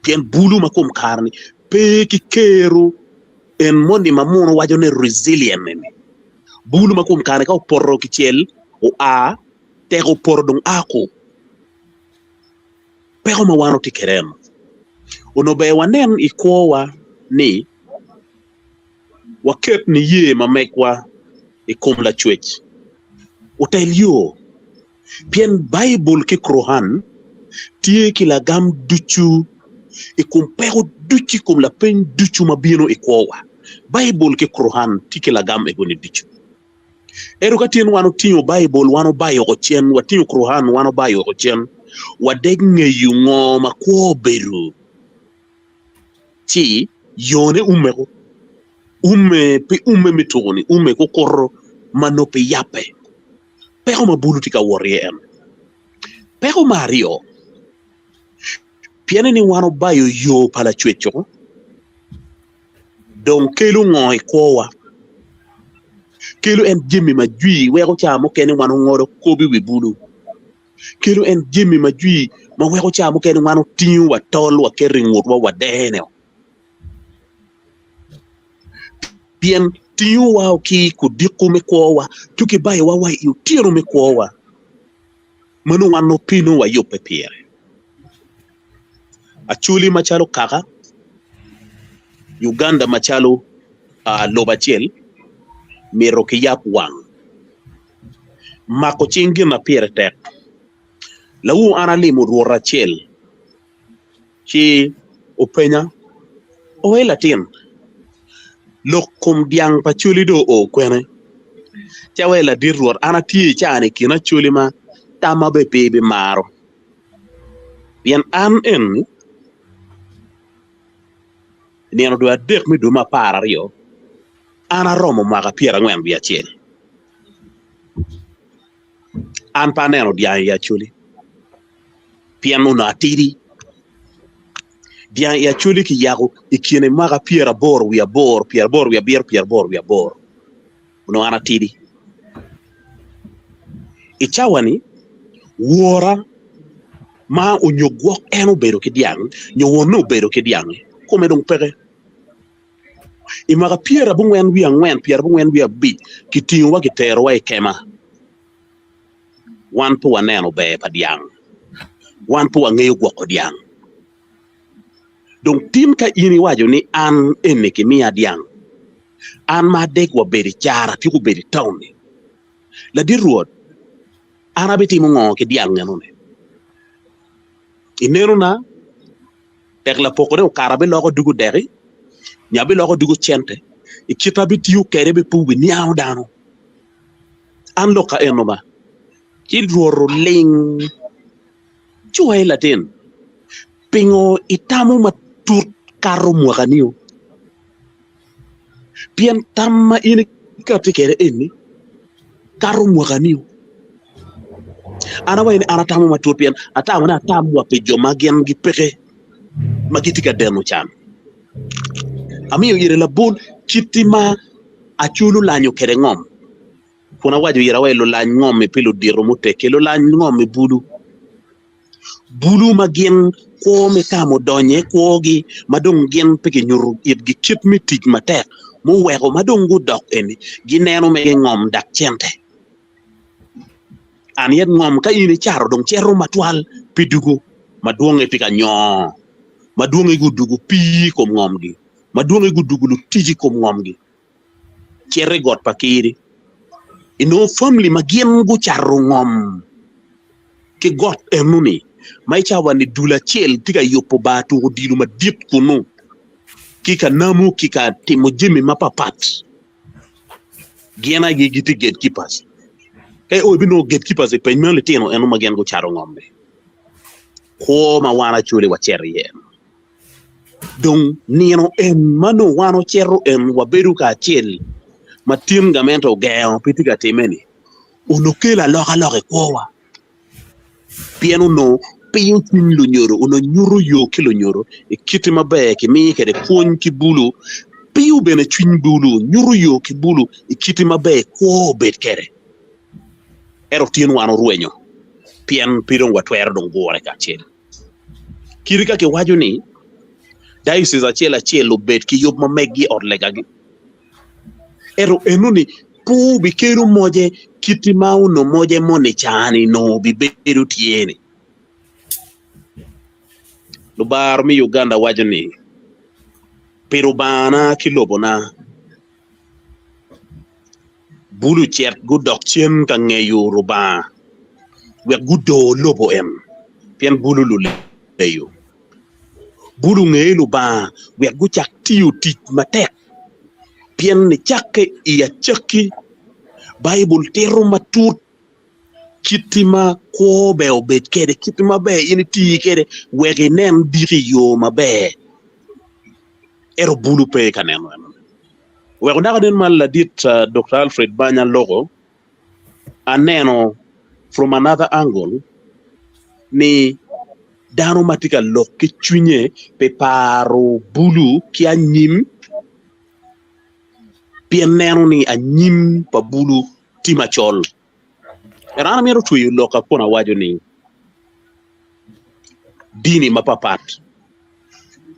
pien bulu ma kom kare-ni pe ki kero en moni ma muno waco ni resilient ni. Bulu ma kom kare-ni ka opoto kicel oa, tek opoto dong a ko. Peko ma wan watye kwede eno, onongo ber wanen i kwowa ni Waket niye ma megwa i kom Lacwec otel yo, pien Baibul ki Quran tye ki lagam ducu i kom peko ducu i kom lapeny ducu ma bino i kwowa. Baibul ki Quran tye ki lagam egoni ducu. Ento ka tyen wan otingo Baibul wan obayo oko cen, watingo Quran wan obayo oko cen, wadek ngeyo ngo ma kwo obedo. ci yone umeko, umme pe umme me tuko-ni, umme kukuto ma nongo pe yabbe. Peko ma bulu tye ka wot iye en. Peko me aryo, pienni ni wan obayo yo pa Lacwec-co, dong kelo ngo i kwowa? Kelo en jami ma jwi weko ca mukene wan ongolo kop i wi bulu. Kelo en jami ma jwi ma weko ca mukene wan otingo wa tol waketo i ngutwa wadene pien tingowa ki kudiko me kwowa to ki bayowa wa i otyeno me kwowa ma nongo wan nongo pe nongo wayubbe pire. Acholi macalo kaka, Uganda macalo lobo acel mito ki yab wang. Mako cing gin ma pire tek. Lawor an alimo rwot acel ci openya, Oe latin, Lok kom dyang pa Acholi dong oo kwene? Ca wai ladit Rwot, an atye i caa-ni i kin Acholi ma tamma bene pe ibimaro, pien an eni i nino dwe adek me dwe me 12 an aromo mwaka 41. An pe aneno dyang i Acholi pien onongo atidi. Dyang i Acholi kiyako i kine mwaka 88, 87, 88 onongo an atidi. I cawa-ni wora ma onyo gwok en obedo ki dyang nyo wonne obedo ki dyang-ngi kome dong peke. I mwaka 94, 95 kitingowa kiterowa i kema. Wan pe waneno ber pa dyang. Wan pe wangeyo gwoko dyang. Dong tin ka in iwaco ni an eni kimiya dyang, an ma adek wabedo i caro atyeko bedo i taun-ni, ladit Rwot, an abitimo ngo ki dyang enoni? I nenona, Tek lapokone okato abiloko dugo deki, nyo abiloko dugo cente, i kit ma abitiyo kwede bene pe wubiniango dano. An lok eno ba, ci Rwot oling. Ci owaco ni, Latin, pingo itamo matut kato mwakani-o? Pien tam ma in ikatti kwede eni kato mwakani-o. An awaco ni an atamo matut pien atamo ni atam wa pi jo ma gin gipeke ma gitye ka deno can. Amiyo ire labol kit ma Acholi olanyo kwede ngom kun awaco ira wa i lulany ngom-mi pi ludito muteggi, lulany ngom i bulu. Bulu ma gin kwo me tam odonyo i kwogi ma dong gin pe ginyuto itgi kit me tic matek muweko ma dong gudok eni gineno mege ngom dak cente. An yet ngom ka in icato dong cito matwal pi dugo madwonge tye ka nyoo, madwonge gudugo pii i kom ngomgi, madwonge gudugo lutic i kom ngomgi. Cito i got pa Kiri inongo famili ma gin gucato ngom ki got enoni ma i cawa-ni dul acel tye ka yubo bar tuko odilo madit kunu ki ka namo ki ka timo jami mapatpat gin aye gitye gatekeepers ka io ibinongo gatekeepers i peny meno litino eno ma gin gucato ngom-mi kwo ma wan Acholi wacito iye eno. Dong nino en ma nongo wan ocito en wabedo kacel ma tin gamente ogengo pe tye ka timme-ni onongo kelo alokaloka i kwowa pien onongo piyo cwiny lunyodo onongo nyuto yo ki lunyodo i kite maber kimiyo kwede pwony ki bulu piyo bene cwiny bulu nyuto yo ki bulu i kite maber kwo obed kwede ento tin wan orwenyo pien pe dong watwero dong gure kacel. Kite ka kiwaco ni diocese acel acel obed ki yub ma meggi i ot legagi, ento enoni pe obikelo moje kiti ma onongo moje moni ca-ni onongo obibedo tye-ni. Lubaro me Uganda waco ni, Pi Lubangana ki lobona, Bulu ocit gudok cen ka ngeyo Rubanga, wek gudor lobo en, pien bulu luleyo. Bulu ngeyo Lubanga wek gucak tiyo tic matek, pien nicakke i acakki, Baibul tito matut kit ma kwo ber obed kwede, kit maber in iti kwede wek inen diki i yo maber. Ento bulu pe ka neno en. Weko dako nen ma ladit Dokta Alfred Banya loko, aneno from another angle ni dano ma tye ka lok ki cwinye pi paro bulu ki anyim pien neno ni anyim pa bulu tye macol. Ento an amito tweyo lokka kun awaco ni dini mapapat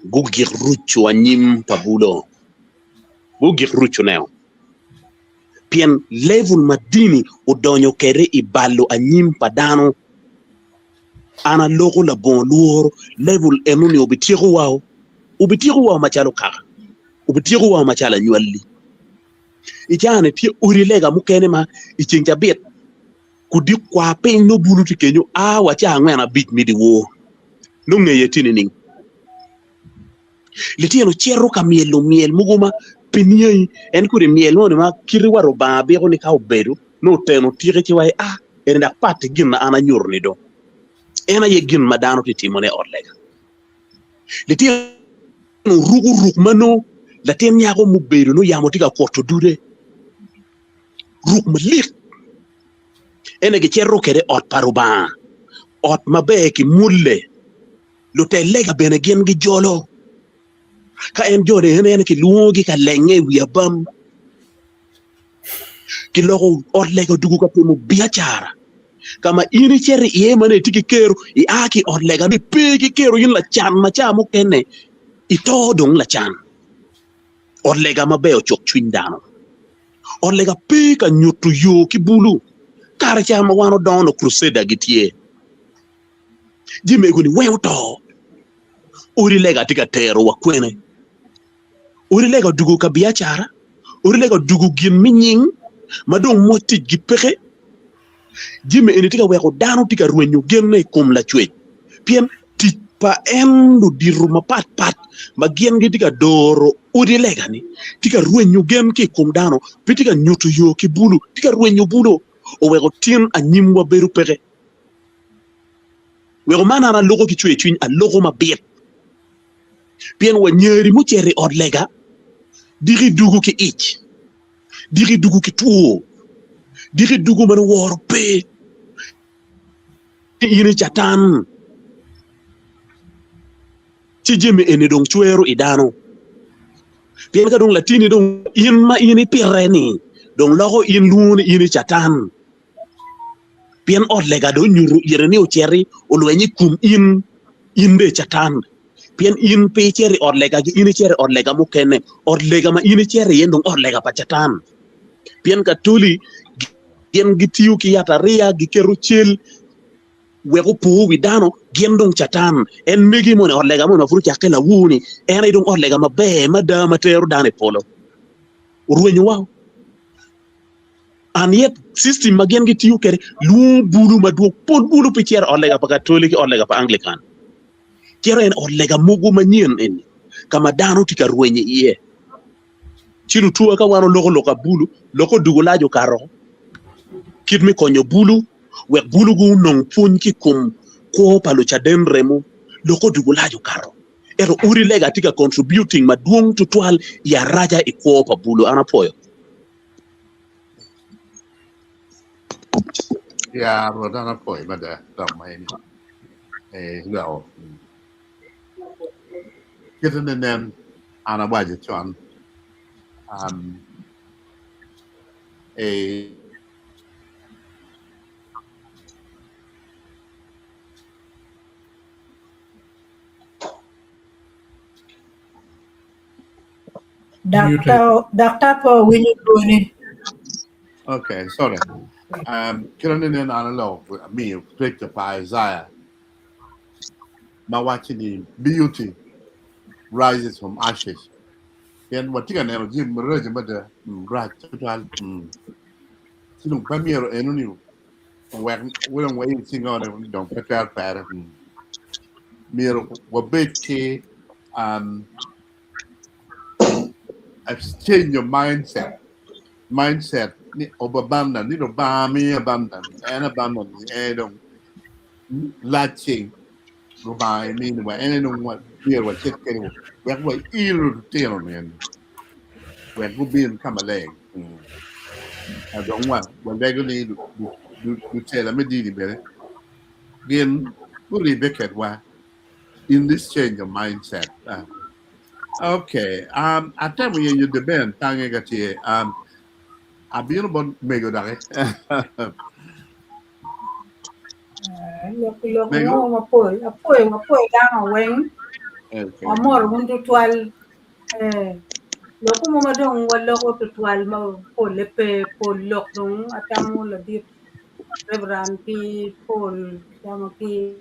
gugik ruco anyim pa bulo, gugik rucone-o. Pien level ma dini odonyo kwede i balo anyim pa dano, an aloko labongo lworo, level enoni obityekowa-o, obityekowa-o macalo kaka, obityekowa-o macalo anywalli. I caa-ni tye odi lega mukene ma i ceng cabit kudi kwa piny nongo bulu tye kenyo a wa caa angwen abic me dyewor nongo ngeye tye nining? Litino cito ka myelo myel mogo ma. Pi niangi, en kodi myel moni ma kite wa Rubanga biko ni ka obedo, nongo oteno tike ci waci, Ah, eni dok pat ki gin ma an anyuto-ni do. En aye gin ma dano tye timone i ot lega. Litino ruko ruk ma nongo latin nyako mubedo nongo yamo tye ka kuto dude, ruk malik. Ene gicito kwede i ot pa Rubanga, ot maber ki mulle. Lutel lega bene gin gijolo. Ka en jone en ene kilwongogi ka lenge i wi abam. Kiloko ot lega odwogo ka timo biacara ka ma in icito iye ma nongo itye ki kero ia ki i ot lega nongo ipe ki kero in lacan ma ca mukene ito dong lacan. Ot lega maber ocuk cwiny dano. Ot lega pe ka nyuto yo ki bulu. Kare ca ma wan odongo nongo Crusader gitye. Jami ego ni weng oto. Odi lega tye ka tero wa kwene. Odi lega odwogo ka biacara, odi lega odwogo gin me nying ma dong moc ticgi peke. Jami eni tye ka weko dano tye ka rwenyo genne i kom Lacwec pien tic pa en ludito mapat pat ma gin gitye ka doro odi lega-ni tye ka rwenyo gen ki i kom dano pe tye ka nyuto yo ki bulu, tye ka rwenyo bulu oweko tin anyimwa bedo peke. Weko man an aloko ki cwercwiny aloko mabit. Pien wa nyeri mucito i ot lega, diki dugo ki ic, diki dugo ki two, diki dugo ma nongo woro pe, in i Catan. Ci jami eni dong cwero i dano. Pien ka dong latinni dong in ma in ipite-ni dong loko in lwongo ni in i Catan. Pien ot lega dong onyuto ite ni ociti olweny i kom in, in dong i Catan. Pien in pe icito i ot legagi, in icito i ot lega mukene. Ot lega ma in icito iye dong ot lega pa Catan. Pien Katoli gin gitiyo ki yatariya, giketo cel wek opo wi dano, gin dong Catan. En megi moni, ot lega moni ma pud ocakke lawur-ni, en aye dong ot lega maber mada ma tero dano i polo. Orwenyo woko. And yet system ma gin gitiyo kwede lwongo bulu madwong. Pol bulu pe cito i ot lega pa Katoli ki ot lega pa Anglican. Cito en ot lega mogo manyen eni ka ma dano tye ka rwenyo iye. Ci lutuwa ka wan oloko lok abulu, lok odugo lac okato kit me konyo bulu wek bulu gunong pwony ki i kom kwo pa lucaden remo, lok odugo lac okato. Ento odi lega tye ka contributing madwong tutwal i araca i kwo pa bulu. An apwoyo. Ya Rwot an apwoyi mada dok ma in iloko kite nenen an awaco con Daktar, daktar pe owinyo dwoni. Okay, sorry. Um, kit nenen an aloko amiyo scripture pa Isaiah ma waco ni beauty rises from ashes. Pien watye ka neno jami maraco mada, rac tutwal. Ci dong pe myero eno ni owek dong wail cinga ni dong pe twero pere. Myero wabed ki um, a change of mindset. Mindset ni of abundance, ni Lubanga miyo abundance, en abundance ni en dong lac cing Lubanga iminiwa, en dong myero wacit kwede wek wail lutino ni wek gubin ka maleng. Dong walego ni lutela me dini bene gin guribbe kedwa in this change of mindset. Okay, um, atemo yenyo the band tange ka tye. Um, abino bot mego doki. Lok lok mo mapol apwoyo wapwoyo dano weng Okay. wamoro wun tutwal eh, lok mo ma dong waloko tutwal ma polle pe pol lok dong atamo ladit Reverend ki pol atamo ki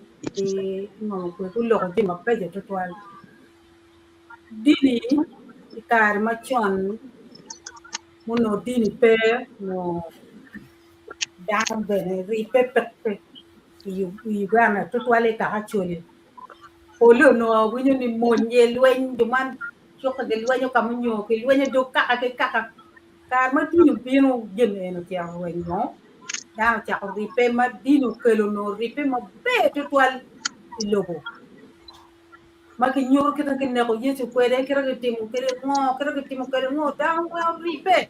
ngom kwe guloko jami mabeco tutwal. Dini i kare macon onongo dini pe onongo dano bene ribbe peke i Uganda tutwal i kaka Acholi. Pole onongo awinyo ni mony ye lweny jo man. Cukke gilwenyo ka munyo, gilwenyo dog kaka ki kaka. Kare ma dini obino jami eni ocito rwenyo, dano ocako ribbe ma dini okelo onongo ribbe maber tutwal i lobo. Ma kinyuto kit ma kineko Yecu kwede, kit ma kitimo kwede ngo, kit ma kitimo kwede ngo, dano weng oribbe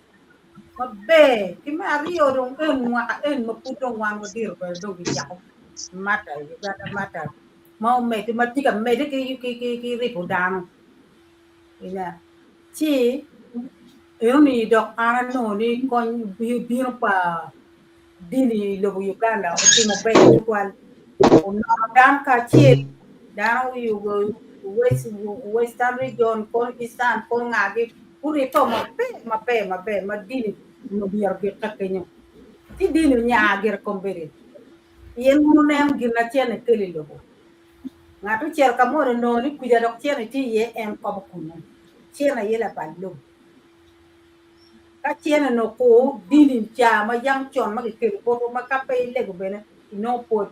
maber. Ki me aryo dong en mwaka en ma pud dong wan wadito kwede dong kicako mata i Uganda mata ma omedde ma tye ka medde ki ribo dano. Ci enoni dok an anongo ni kony bino pa dini i lobo Uganda otimo ber tutwal. Onono dano kacel, dano Western region, kono Eastern, kono ngagi, guribbe maber maber maber ma dini onongo myero gikke kenyo. Ci dini onya gire kombeddi. Pien wun wuneno gin acel ni kelo i lobo. Ngat ocito ka moni onongo ni kuca dok cene tye iye en kobo kunnu. Cene aye labal lobo. Ka cene onongo kur dini ca ma yam con ma kikelo botwa ma ka pe ilego bene inongo pwod.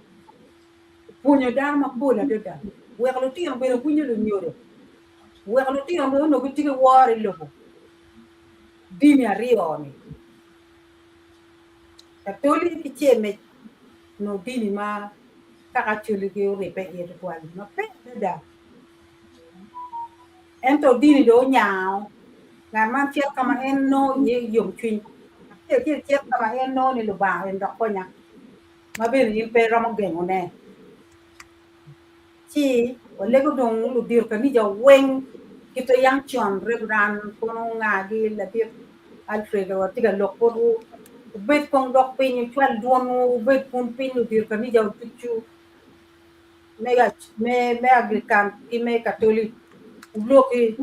Opwonyo dano mapol adada. Weko lutino bene winyo lunyodo. Weko lutino bene onongo gitye ki woro i lobo. Dini aryo-ni. Katoli ki Cemec onongo dini ma kaka Acholi-gi oribbe iye tutwal maber adada. Ento dini dong onyango ngat man cito ka ma en nongo iye yomcwiny, acel acel cito ka ma en nongo ni Lubanga en dok konya ma bene in pe iromo gengone. Ci walego dong ludito kanica weng kite yang con Reverend kono ngagi ladit Alfred watye ka lok botwu wubed kong dok piny wucwal dwonwu wubed kun piny ludito kanica ducu me Anglican ki me Katoli wuloki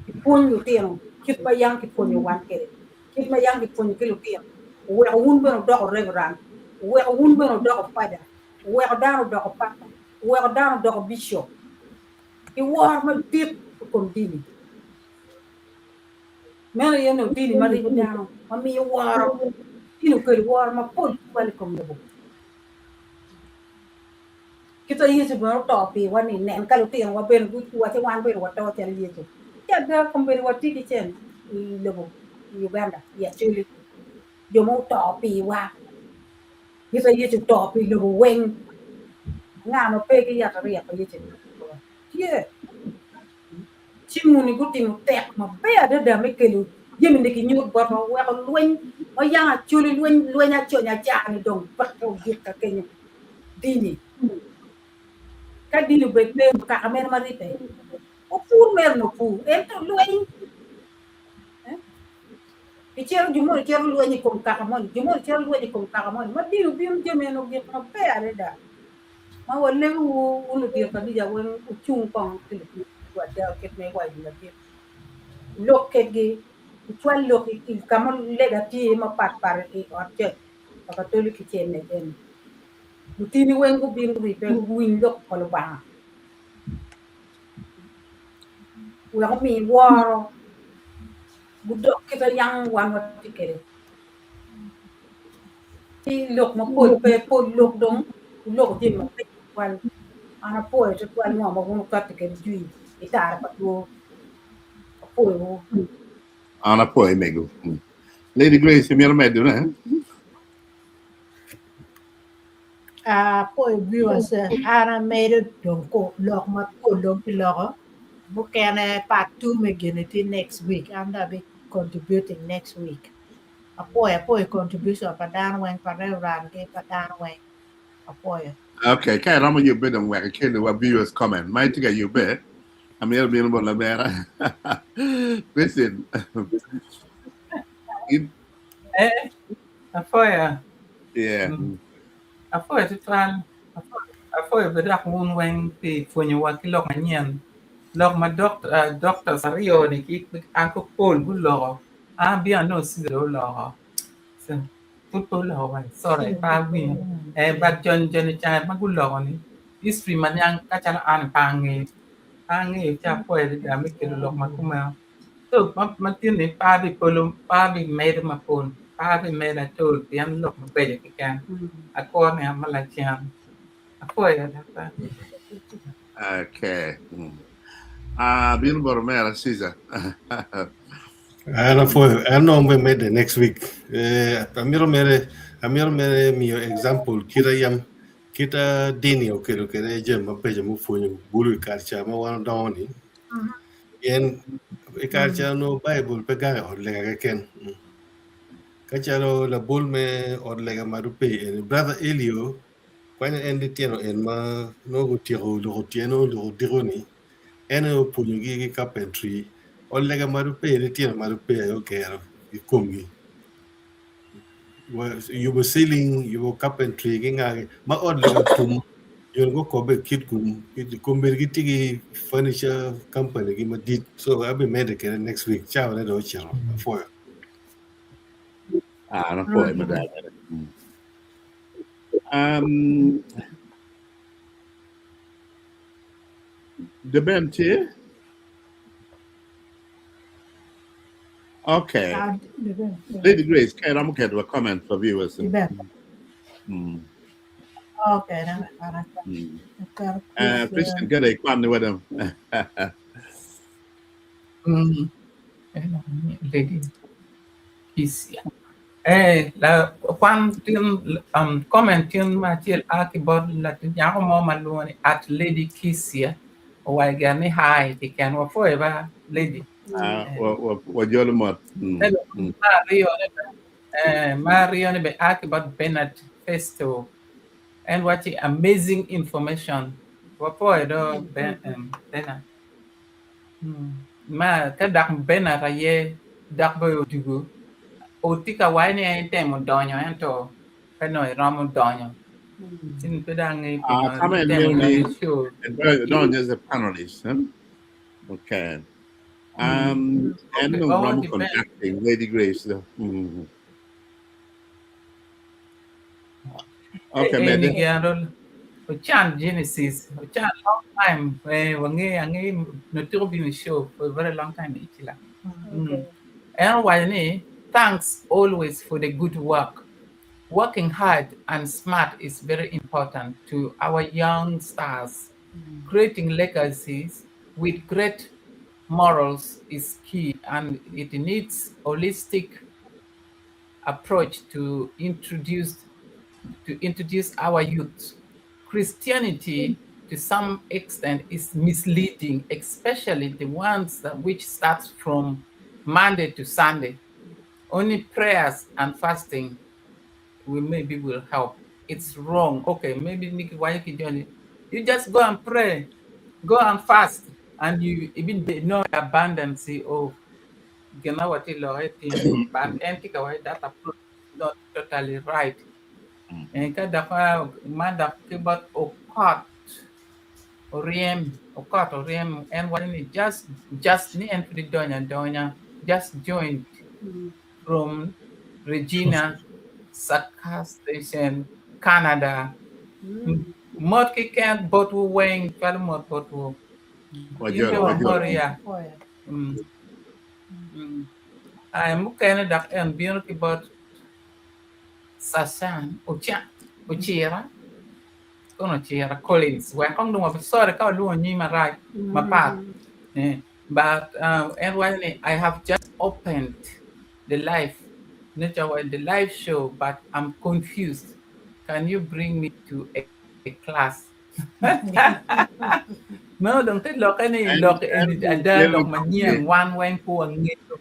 ipwony lutino kit ma yam kipwonyo wan kwede, kit ma yam kipwonyo ki lutino oweko wun bene wudoko Reverend oweko wun bene wudoko Father oweko dano odoko papa, oweko dano odoko bicop, ki woro madit i kom dini. Meno aye onongo dini ma ribo dano, ma miyo woro. Dini okelo woro mapol tutwal i kom lobo. Kit ma Yecu bene oto piwa ni, nen ka lutinowa bene guwacci wan bene wato calo Yecu. Ci ada kombeddi watye ki cen i lobo i Uganda, i Acholi, jo ma oto piwa. Kit ma Yecu oto pi lobo weng, anga ma pe ki yatariya pa Yecu i lobo? Tye. Ci muni gutimo tek maber adada me kelo jami ni kinyut botwa weko lweny ma yang acoli lweny lweny aconya aca-ni dong peke ogik ka kenyo. Dini. Ka dini obed pe kaka mene ma ribbe? Opur mere nongo opur ento lweny Kicito jo moni cito lweny i kom kaka moni, jo moni cito lweny i kom kaka moni, ma dini obino jami eni ogik maber adada ma walegowu wun ludito kanica weng wucung kong ki lutic ada kit ma iwaco ladit wulok kedgi wucwal lok i ka ma lega tye iye mapat pat i ot coc pa katoli ki CMA eni lutini weng gubin guribbe guwiny lok pa Lubanga. Wek omi woro gudok kit ma yam wan watye kwede. Ci lok mapol pe, pol lok dong wuloko jami mabeco tutwal. An apwoyo tutwal ngo ma wun wukatti kwede jwi i kare pa two. Apwoyowu. An apwoyo mego. Lady Grace imito medone? Apwoyo viewers an amedo dong lok mapol dong kiloko mukene part 2 me gini tye next week an dong abi contributing next week apwoyo apwoyo contribution pa dano weng pa Reverend ki pa dano weng apwoyo. Okay, ka iromo yubbe dong wek ikeliwa viewers comment ma itye ka yubbe amito bino bot lamera. Christine. Eh, apwoyo. Yeah. Apwoyo tutwal. Apwoyo bene dok wun weng pi pwonyowa ki lok manyen. Lok ma doctors aryo ni ki Uncle Paul guloko, an abino anongo Susan dong oloko. Pud pe oloko wa, sorry pe awinyo. Eh, but joni ca ma guloko ni history ma niang ka calo an pe angeyo. Pe angeyo ci apwoyo adada me kelo lok ma kumeno. So ma tin-ni pe abipolo pe abimedo mapol pe abimedo atol pien lok mabeco keken akwo ni ma lacen apwoyo daktar. Okay. Ah, bino bot omera Caesar. An apwoyo, an dong be medde next week. Eh, amito mere, amito mere miyo example kita yam, kita dini okelo kede jami mabeco mupwonyo bulu i kare ca ma wan odongo ni. Pien i kare ca onongo Baibul pe gang i ot lega keken. Ka calo labol me ot lega ma dong pe eni, Brother Elio kwanyo en litino en ma nongo gutyeko loko tyeno loko odiko ni, en aye opwonyogi ki carpentry. Ot lega ma dong pe litino ma dong pe aye ogero ki komgi. Yubo ceiling, yubo carpentry ki nga ma ot lega otum jo gukobbe i Kitgum kombeddi gitye ki furniture company gi madit so abimedde kwede next week cawane dong ocito apwoyo. Ah, an apwoyo mada. Um, the Ben tye? Okay. Ah, the Ben, yeah. Lady Grace, ka iromo keto a comment for viewers. The Ben. Okay, na para. Christian kede ikwan ni wadam. Lady Kisia. Eh, la kwan tin comment tin ma acel a ki bot latin nyako mo ma lwongo ni at Lady Kisia owaco gire ni hi keken wapwoyo ba Lady. Ah, wajolo mot. Ma aryone eh, ma aryone be a ki bot Bernard Festo. En waci amazing information. Wapwoyo do Ben, Bernard. Ma ka dok Bernard aye dok bene odugo, otye ka waco ni en temo donyo ento pe nongo eromo donyo. Ci pe dong angeyo Ah, pingo comment itemo meno ni donyo show. donyo as a panelist. Huh? Okay. En Okay. dong Oh, romo depends. contacting Lady Grace though. Okay, Eni mede. gero Ochan Genesis. Ochan long time. Eh, wange ange notiko been show for a very long time ichila. En owaco ni thanks always for the good work. Working hard and smart is very important to our young stars. Creating legacies with great morals is key and it needs holistic approach to introduce our youth. Christianity to some extent is misleading, especially the ones that which starts from Monday to Sunday. Only prayers and fasting will maybe will help. It's wrong. Okay, maybe Nikki why you join it? You just go and pray, go and fast, and you even know abundance of gina what but en tye ka waco that approach is not totally right. En ka dok man dok ki bot okot oryem okot oryem en waco ni just just ni en pud idonyo adonya just joined from Regina Saskatchewan Canada mot keken botwu weng cwalo mot botwu in Wajolo, pe wajolo. wamor ya. Ai mukene dok en bino ki bot Cacan Ocira kono Ocira Collins wek kong dong wabi sorry ka walwongo nying marac mapat but en waco ni I have just opened the live the live show but I'm confused can you bring me to a class Meno dong te lokke ni lok eni ada lok manyen wan weng pe wangeyo.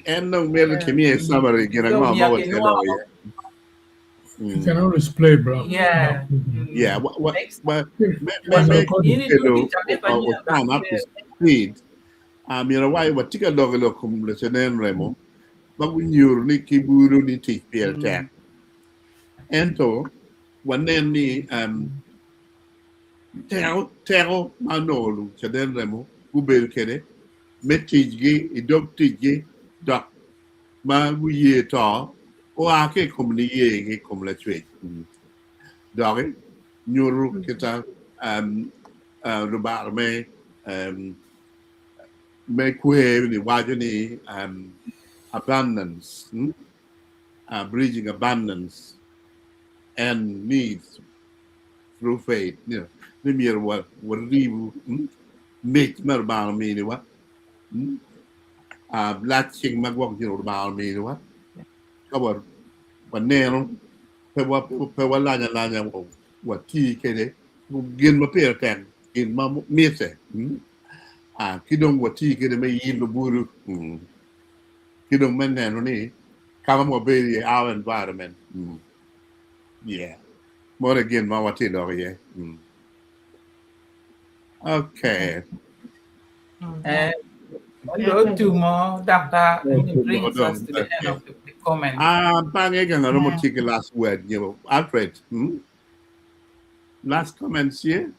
En dong myero kimiye summary gin So ango ma myero watye kinwo. dok iye. You can always play, bro. Yeah. Yeah, what, Next what, me, me, Was me, recorded. in itye kelo ki cabit manyen otan up to speed. Myero wai watye ka lok i lok kom Lacaden Remo ma gunyuto ni kiburo ni tic pire tek. Ento wanen ni teko teko ma onongo Lucaden Remo gubedo kwede me ticgi i dog ticgi dok ma guye to oa ki i kom niyegi i kom Lacwec doki nyuto kita Lubanga me me kwer ni waco ni abundance bridging abundance and needs through faith ni myero waribu. Mic ma Lubanga ominiwa, lac cing ma gwok nyo Lubanga ominiwa, ka waneno pe walany alanya wati kwede gin ma pire tek, gin ma mitte, ki dong wati kwede me yilo bulu, ki dong me neno ni ka ma wabedo iye, our environment, yeah, meno aye gin ma watye ka lok iye. Okay. Otumo, Doctor, it brings us to the end of the comment. Ah, bange ka ngaro mo tye ki last word nyo Alfred. Hmm? Last comments here?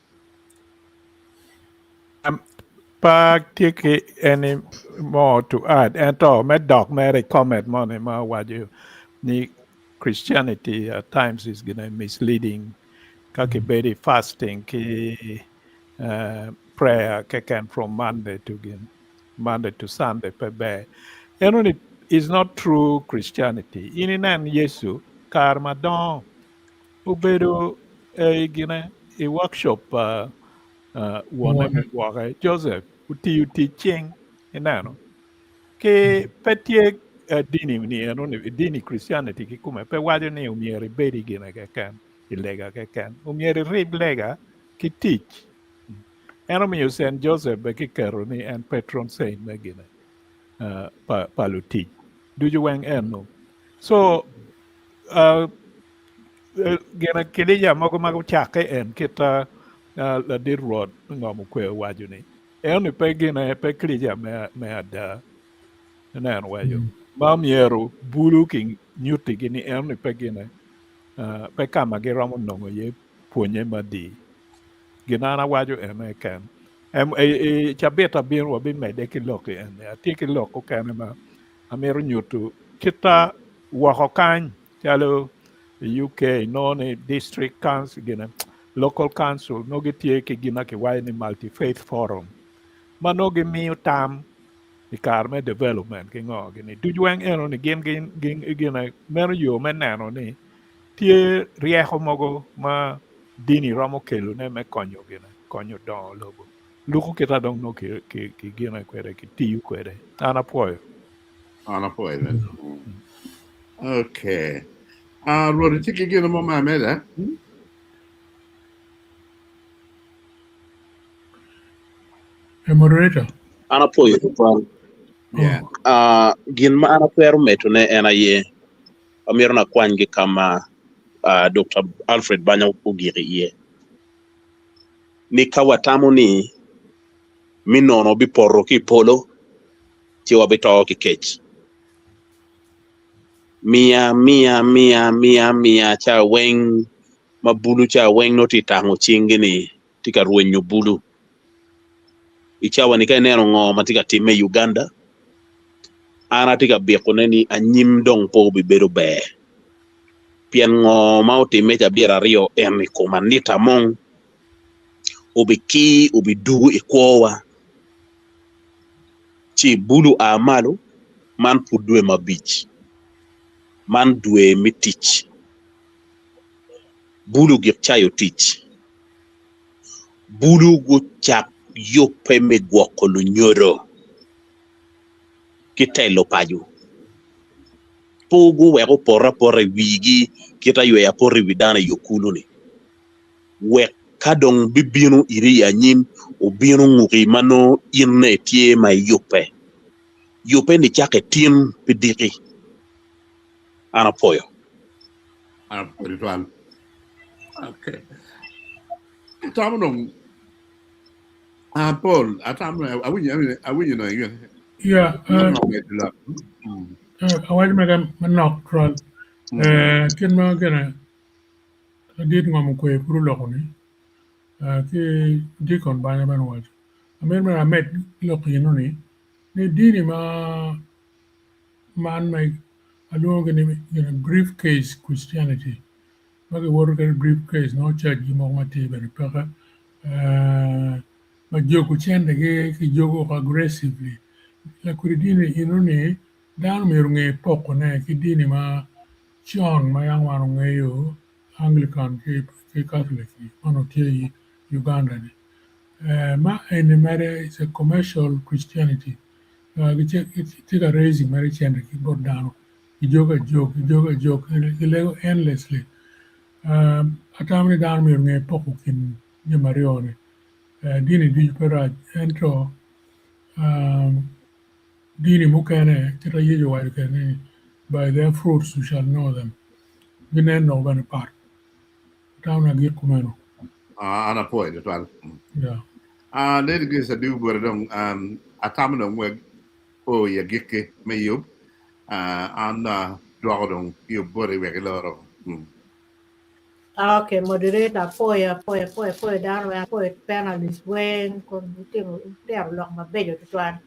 Pa tye ki any more to add ento me dok mere i comment moni ma owaco ni Christianity at times is gonna misleading ka kibedo i fasting ki prayer keken from Monday to gin Monday to Sunday pe ber. Eno ni is not true Christianity. In inen Yecu kare ma dongo obedo i gine i workshop pa wonne me gwoke Joseph otiyo tic cing ineno. Ki pe tye dini ni eno ni dini Christianity kikome pe waco ni omyero ibed i gine keken i lega keken. Omyero irib lega ki tic. En omiyo Saint Joseph be kiketo ni en patron saint me gine pa, pa lutic ducu weng eno. So uh, gine kilica mogo ma gucakke en kita uh, ladit Rwot ngom okwe owaco ni Ento pe gine, pe kilica me, me ada. Ineno waco. Ma myero bulu ki nyutigi ni eno pe gine, uh, pe ka ma giromo nongo iye pwonye madi. Gin an awaco ene keken. Em, e, e, cabit abino wabimedde ki lok i eni. Atye ki lok okene ma amito nyuto kita woko kany calo i UK inongo ni district council gine local council nongo gitye ki gin ma kiwaco ni multi faith forum ma nongo gimiyo tam i kare me development ki ngo gini ducu weng eno ni gin gin gine meno yo me neno ni tye ryeko mogo ma dini romo kelone me konyo gine konyo dongo lobo luko kita dong nongo ki ki ki gine kwede ki tiyo kwede an apwoyo. An apwoyo bene. Okay. Ah, Rwot itye ki gin mo me ameda? Hey, moderator. An apwoyo tutwal. Yeah. Ah, gin ma an atwero medone en aye amito nakwany ki ka ma ah, Dr. Alfred Banya ogik iye ni ka watamo ni mi nono bipoto ki i polo ci wabito ki kec. Miya, miya, miya, miya, miya ca weng ma bulu ca weng nongo tye tango cingi ni tye ka rwenyo bulu. I cawa ni ka ineno ngo ma tye ka timme i Uganda, an atye ka biko ne ni anyim dong pe obibedo ber. Pien ngo ma otimme cabit aryo en i kom Anita Among obikir obidugo i kwowa. Ci bulu a malo, man pud dwe mabic, man dwe me tic. Bulu gik cayo tic. Bulu gucak yubbe me gwoko lunyodo ki telo paco. Pe guwek opot apota i wigi kit ayweya poto i wi dano i okulu-ni. Wek ka dong bibino iri i anyim, obino nguki ma nongo inne itye ma iyubbe. Yubbe nicakke tin pi diki. An apwoyo. An apwoyo tutwal. Okay. Atamo dong ah Paul, atamo awinyo awinyo awinyo nongo ingene. Yeah, Nongo omedo lok. awaco mege manok tutwal. Kit ma gine Ladit ngom okwe pud oloko ni ki Deacon Banya bene owaco amito mere amed lok eno ni ni dini ma man ma alwongo gi ni brief case Christianity ma giwoto kwede brief case nongo caji gi mogo matir bene peke ma jogo cente gi ki jogo aggressively lakodi dini eno ni dano myero onge poko ne ki dini ma Con ma yam wan ongeyo Anglican ki Catholic-ki ma onongo tye i Uganda-ni. Ma eni mere is a commercial Christianity. Gitye ka raising mere cente ki bot dano. Gijogo ajog, gijogo ajog, gilego endlessly. Atamo ni dano myero onge poko kin jami aryo-ni. Dini ducu pe rac ento dini mukene kit ma Yecu owaco kwede ni by their fruits you shall know them ginen dok bene pat. Atamo ni agik kumeno. An apwoyo tutwal. Yeah. Lady Grace Adiu bwere dong atamo dong wek o i agikki me yub an dwoko dong yub boti wek iloro. Okay, moderator apwoyo apwoyo apwoyo apwoyo dano weng apwoyo panelist weng kun wutimo wutero lok mabeco tutwal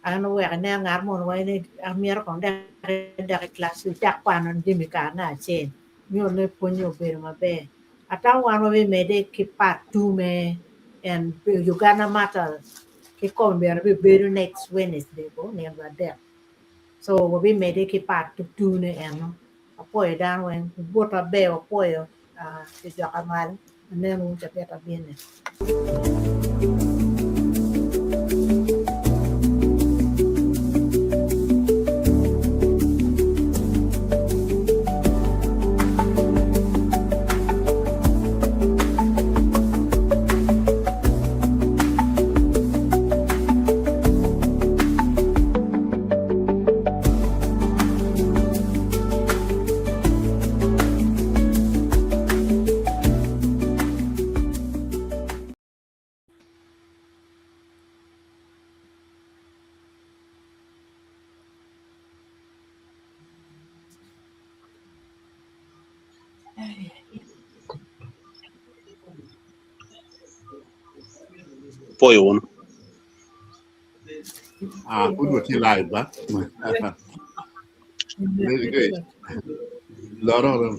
an oweko ineno ngat moni waci ni amito kong dok idok i class icak kwano jami kare me acel nyo ni pwonye obedo maber atamo wan wabimedde ki part 2 me and Uganda Matters kikome myero bibedo next Wednesday bo nino adek so wabimedde ki part 2 ne eno Apwoyo dano weng. Wubut maber wapwoyo pi joka malo. Aneno wu cabit abine. Pwoyo wunu. Ah, pud watye live ba? Lady Grace. Loro.